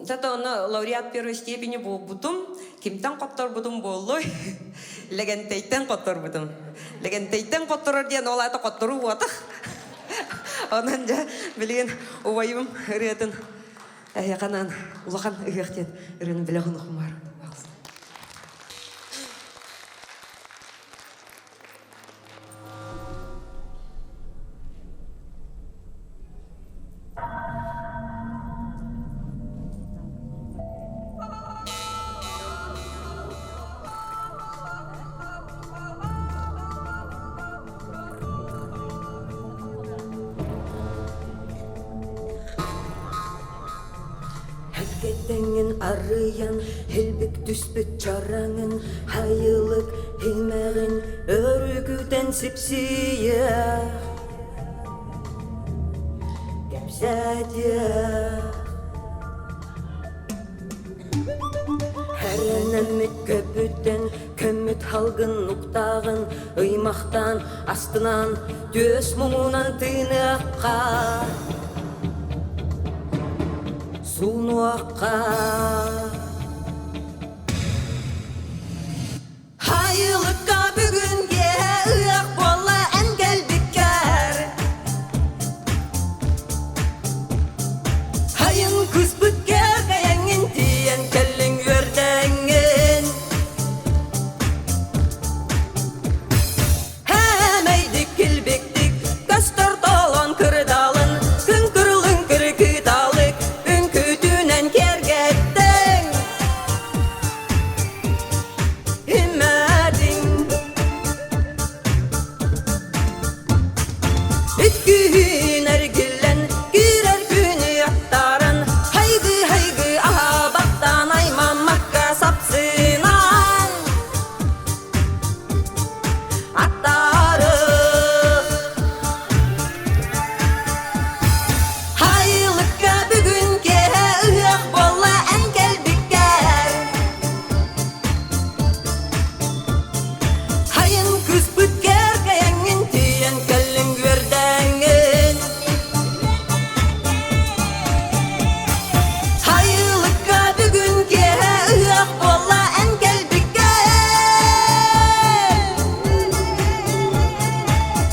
Зато онно лауреат первой степени буолбутум. Кимтэн хотторбутум буоллуй? Лэгэнтэйтэн хотторбутум. Лэгэнтэйтэн хотторор диэн ол аата хотторуу буотах. Онон дьэ билигин убайым ырыатын эһиэхэ улахан ыһыах диэн ырыаны билэ хонохумар. Кэтэҥин арыйан, Илбик түспүт чараҥын, Хайылык имэҕин Өрүкүтэн сипсийэ Кэпсэтиэх Эрэнэммит көбүтэн, Көммүт халгын нуктааҕын Ыймахтаан, астынан, Түөс муҥунан тыыныахха Суунуохха Хайылыкка бүгүн киэһэ ыах буолла эн кэлбиккэр Хайын кыспыт кэргэйэҥҥин тиийэн кэллиҥ үөрдэҥҥин Хэмэйдик килбиктик көстөр толон кырдалын Күн кырылын кыркыталык үҥкүүтүнэн киэргэттиҥ Иммэтиҥ Үткүһүн эргиллэн киирэр күнү аттаран Хайгы-хайгы аһабаттан аймаммакка сапсынан Аттары Хайылыкка бүгүн киэһэ ыһыах буолла эн кэлбиккэр Хайын кыспыт кэргэйэҥҥин тиийэн кэллиҥ үөрдэҥҥин Хайылыкка бүгүн киэһэ ыһыах буолла эн кэлбиккэр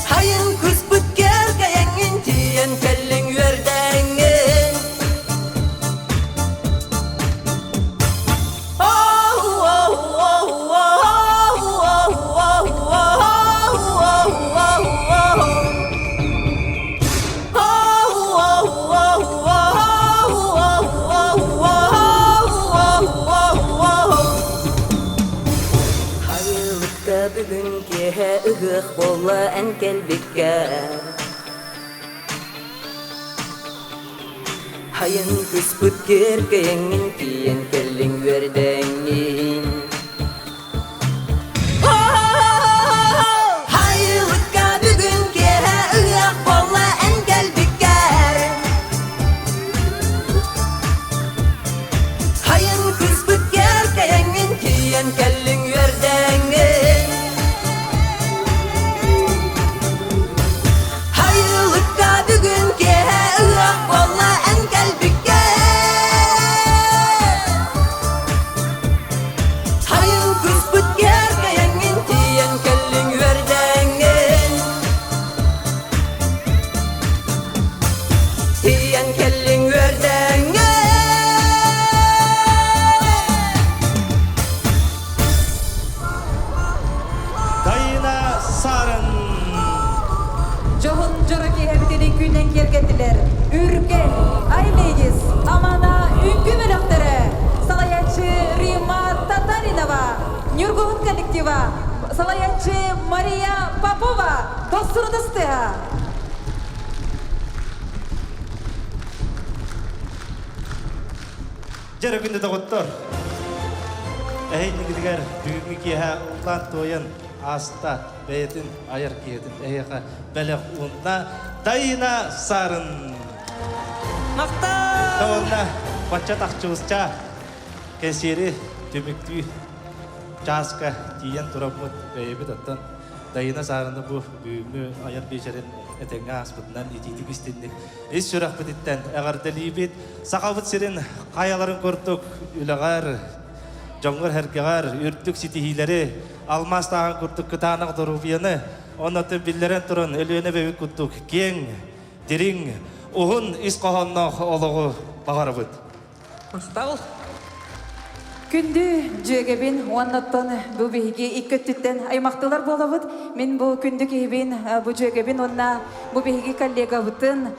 Хайын кыспыт кэргэйэҥҥин тиийэн кэллиҥ үөрдэҥҥин Хайылыкка бүгүн киэһэ ыһыах буолла эн кэлбиккэр Хайын кыспыт киэркэйэҥҥин тиийэн кэллиҥ үөрдэҥҥин Хайылыкка бүгүн киэһэ ыһыах буолла эн кэлбиккэр Хайын кыспыт киэркэйэҥҥин тиийэн кэллиҥ үөрдэҥҥин Хайылыкка бүгүн киэһэ ыһыах буолла эн кэлбиккэр Хайын кыспыт киэркэйэҥҥин тиийэн кэллиҥ үөрдэҥҥин Тиийэн кэллиҥ үөрдэҥҥин Дайына Сарын. Дьоһун дьоро киэһэбитин күнэн киэргэтилэр. Үргэл, Айлегис, Амана үҥкүү бөлөхтөрө, салайааччы Римма Татаринова, Ньургуһун коллектива, салайааччы Мария Попова, Доссурудастыа. Дьэрэ күндү доҕоттор! Эһэйнигитигэр бүгүҥҥү киэһэ ыллаан туойан ааста бэйэтин айар киһитин эһиэхэ бэлэх уунна Дайына Сарын! Махтал! Уонна бачча тахчыбысча кэнсиэри түмүктүү чааска тиийэн тураммыт бэйэбит оттон Дайына Саарыны бу бүгүҥҥү айар биэчэрин этэҥҥэ ааспытынан итиитик истинник ис сүрэхпититтэн эҕэрдэлиибит. Сахабыт сирин хайаларын курдук үлэҕэр, дьоҥҥор-сэргэҕэр үрдүк ситиһиилэри, алмаастааҕын курдук кытаанах доруобуйаны, оннотун биллэрэн туран Өлүөнэ эбэбит курдук киэҥ, дириҥ, уһун ис хоһоонноох олоҕу баҕарабыт. Махтал. Күндү дьүөгэбин уонна оттон бу биһиги икки өттүттэн аймахтыылар буолабыт. Мин бу күндү киһибин, бу дьүөгэбин уонна бу биһиги коллегабытын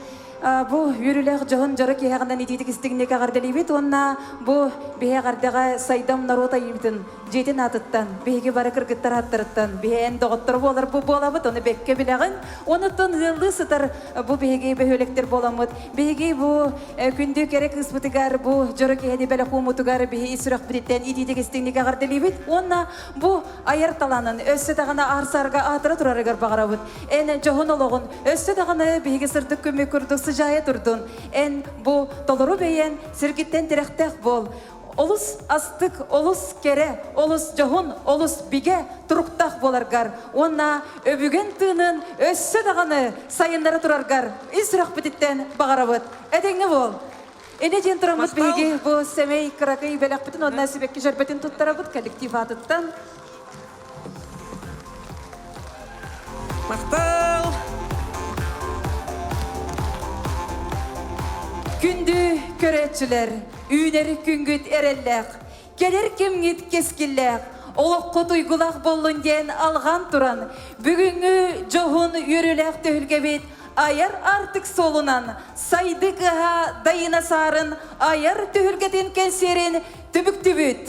бу үөрүүлээх дьоһун дьоро киһэҕинэн итиитик истиҥник эҕэрдэлиибит уонна бу биһи эҕэрдэҕэ сайдам норуот айыыбытын дьиэтин аатыттан биһиги бары кыргыттар ааттарыттан биһи эн доҕоттор буолар бу буолабыт ону бэккэ билэҕин онуттан ыаллыы сытар бу биһиги бөһүөлэктэр буоламмыт биһиги бу күндү кэрэ кыыспытыгар бу дьоро киһини бэлэх ууммутугар биһи ис сүрэхпититтэн итиитик истиҥник эҕэрдэлиибит уонна бу айар талаанын өссө даҕаны аар-саарга аатыра турарыгар баҕарабыт эн дьоһун олоҕун өссө даҕаны биһиги сырдык күммүт курдук сыдьаайа турдун эн бу толору бэйэн сиргиттэн тирэхтээх буол Олус астык, олус кэрэ, олус дьоһун, олус бигэ туруктаах буоларгар уонна өбүгэн тыынын өссө даҕаны сайыннара тураргар ис сүрэхпититтэн баҕарабыт. Этэҥҥэ буол! Инньэ диэн тураммыт биһиги бу сэмэй кыракый бэлэхпитин уонна сибэкки дьөрбөтүн туттарабыт коллектив аатыттан. Махтал! Күндү көрөөччүлэр, үүнэр күнгүт эрэллээх, кэлэр кэмҥит кэскиллээх, олоххут уйгулаах буоллун диэн алҕаан туран, бүгүҥҥү дьоһун үөрүүлээх түһүлгэбит айар аартык суолунан Сайды кыһа Дайына Саарын айар түһүлгэтин кэнсиэрин түмүктүүбүт.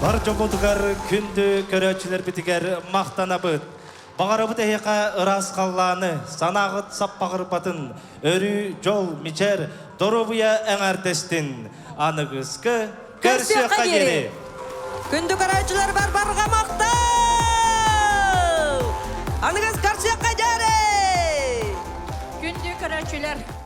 Бар дьоммутугар, күндү көрөөччүлэрбитигэр махтанабыт. Баҕарабыт эһиэхэ ыраас халлааны, санааҕыт саппаҕырбатын, өрүү дьол, мичээр, доруобуйа эҥээрдэстин. Аныгыскы көрсүөххэ диэри! Күндү көрөөччүлэр бар-барҕа махтал! Аныгыс көрсүөххэ диэри! Күндү көрөөччүлэр!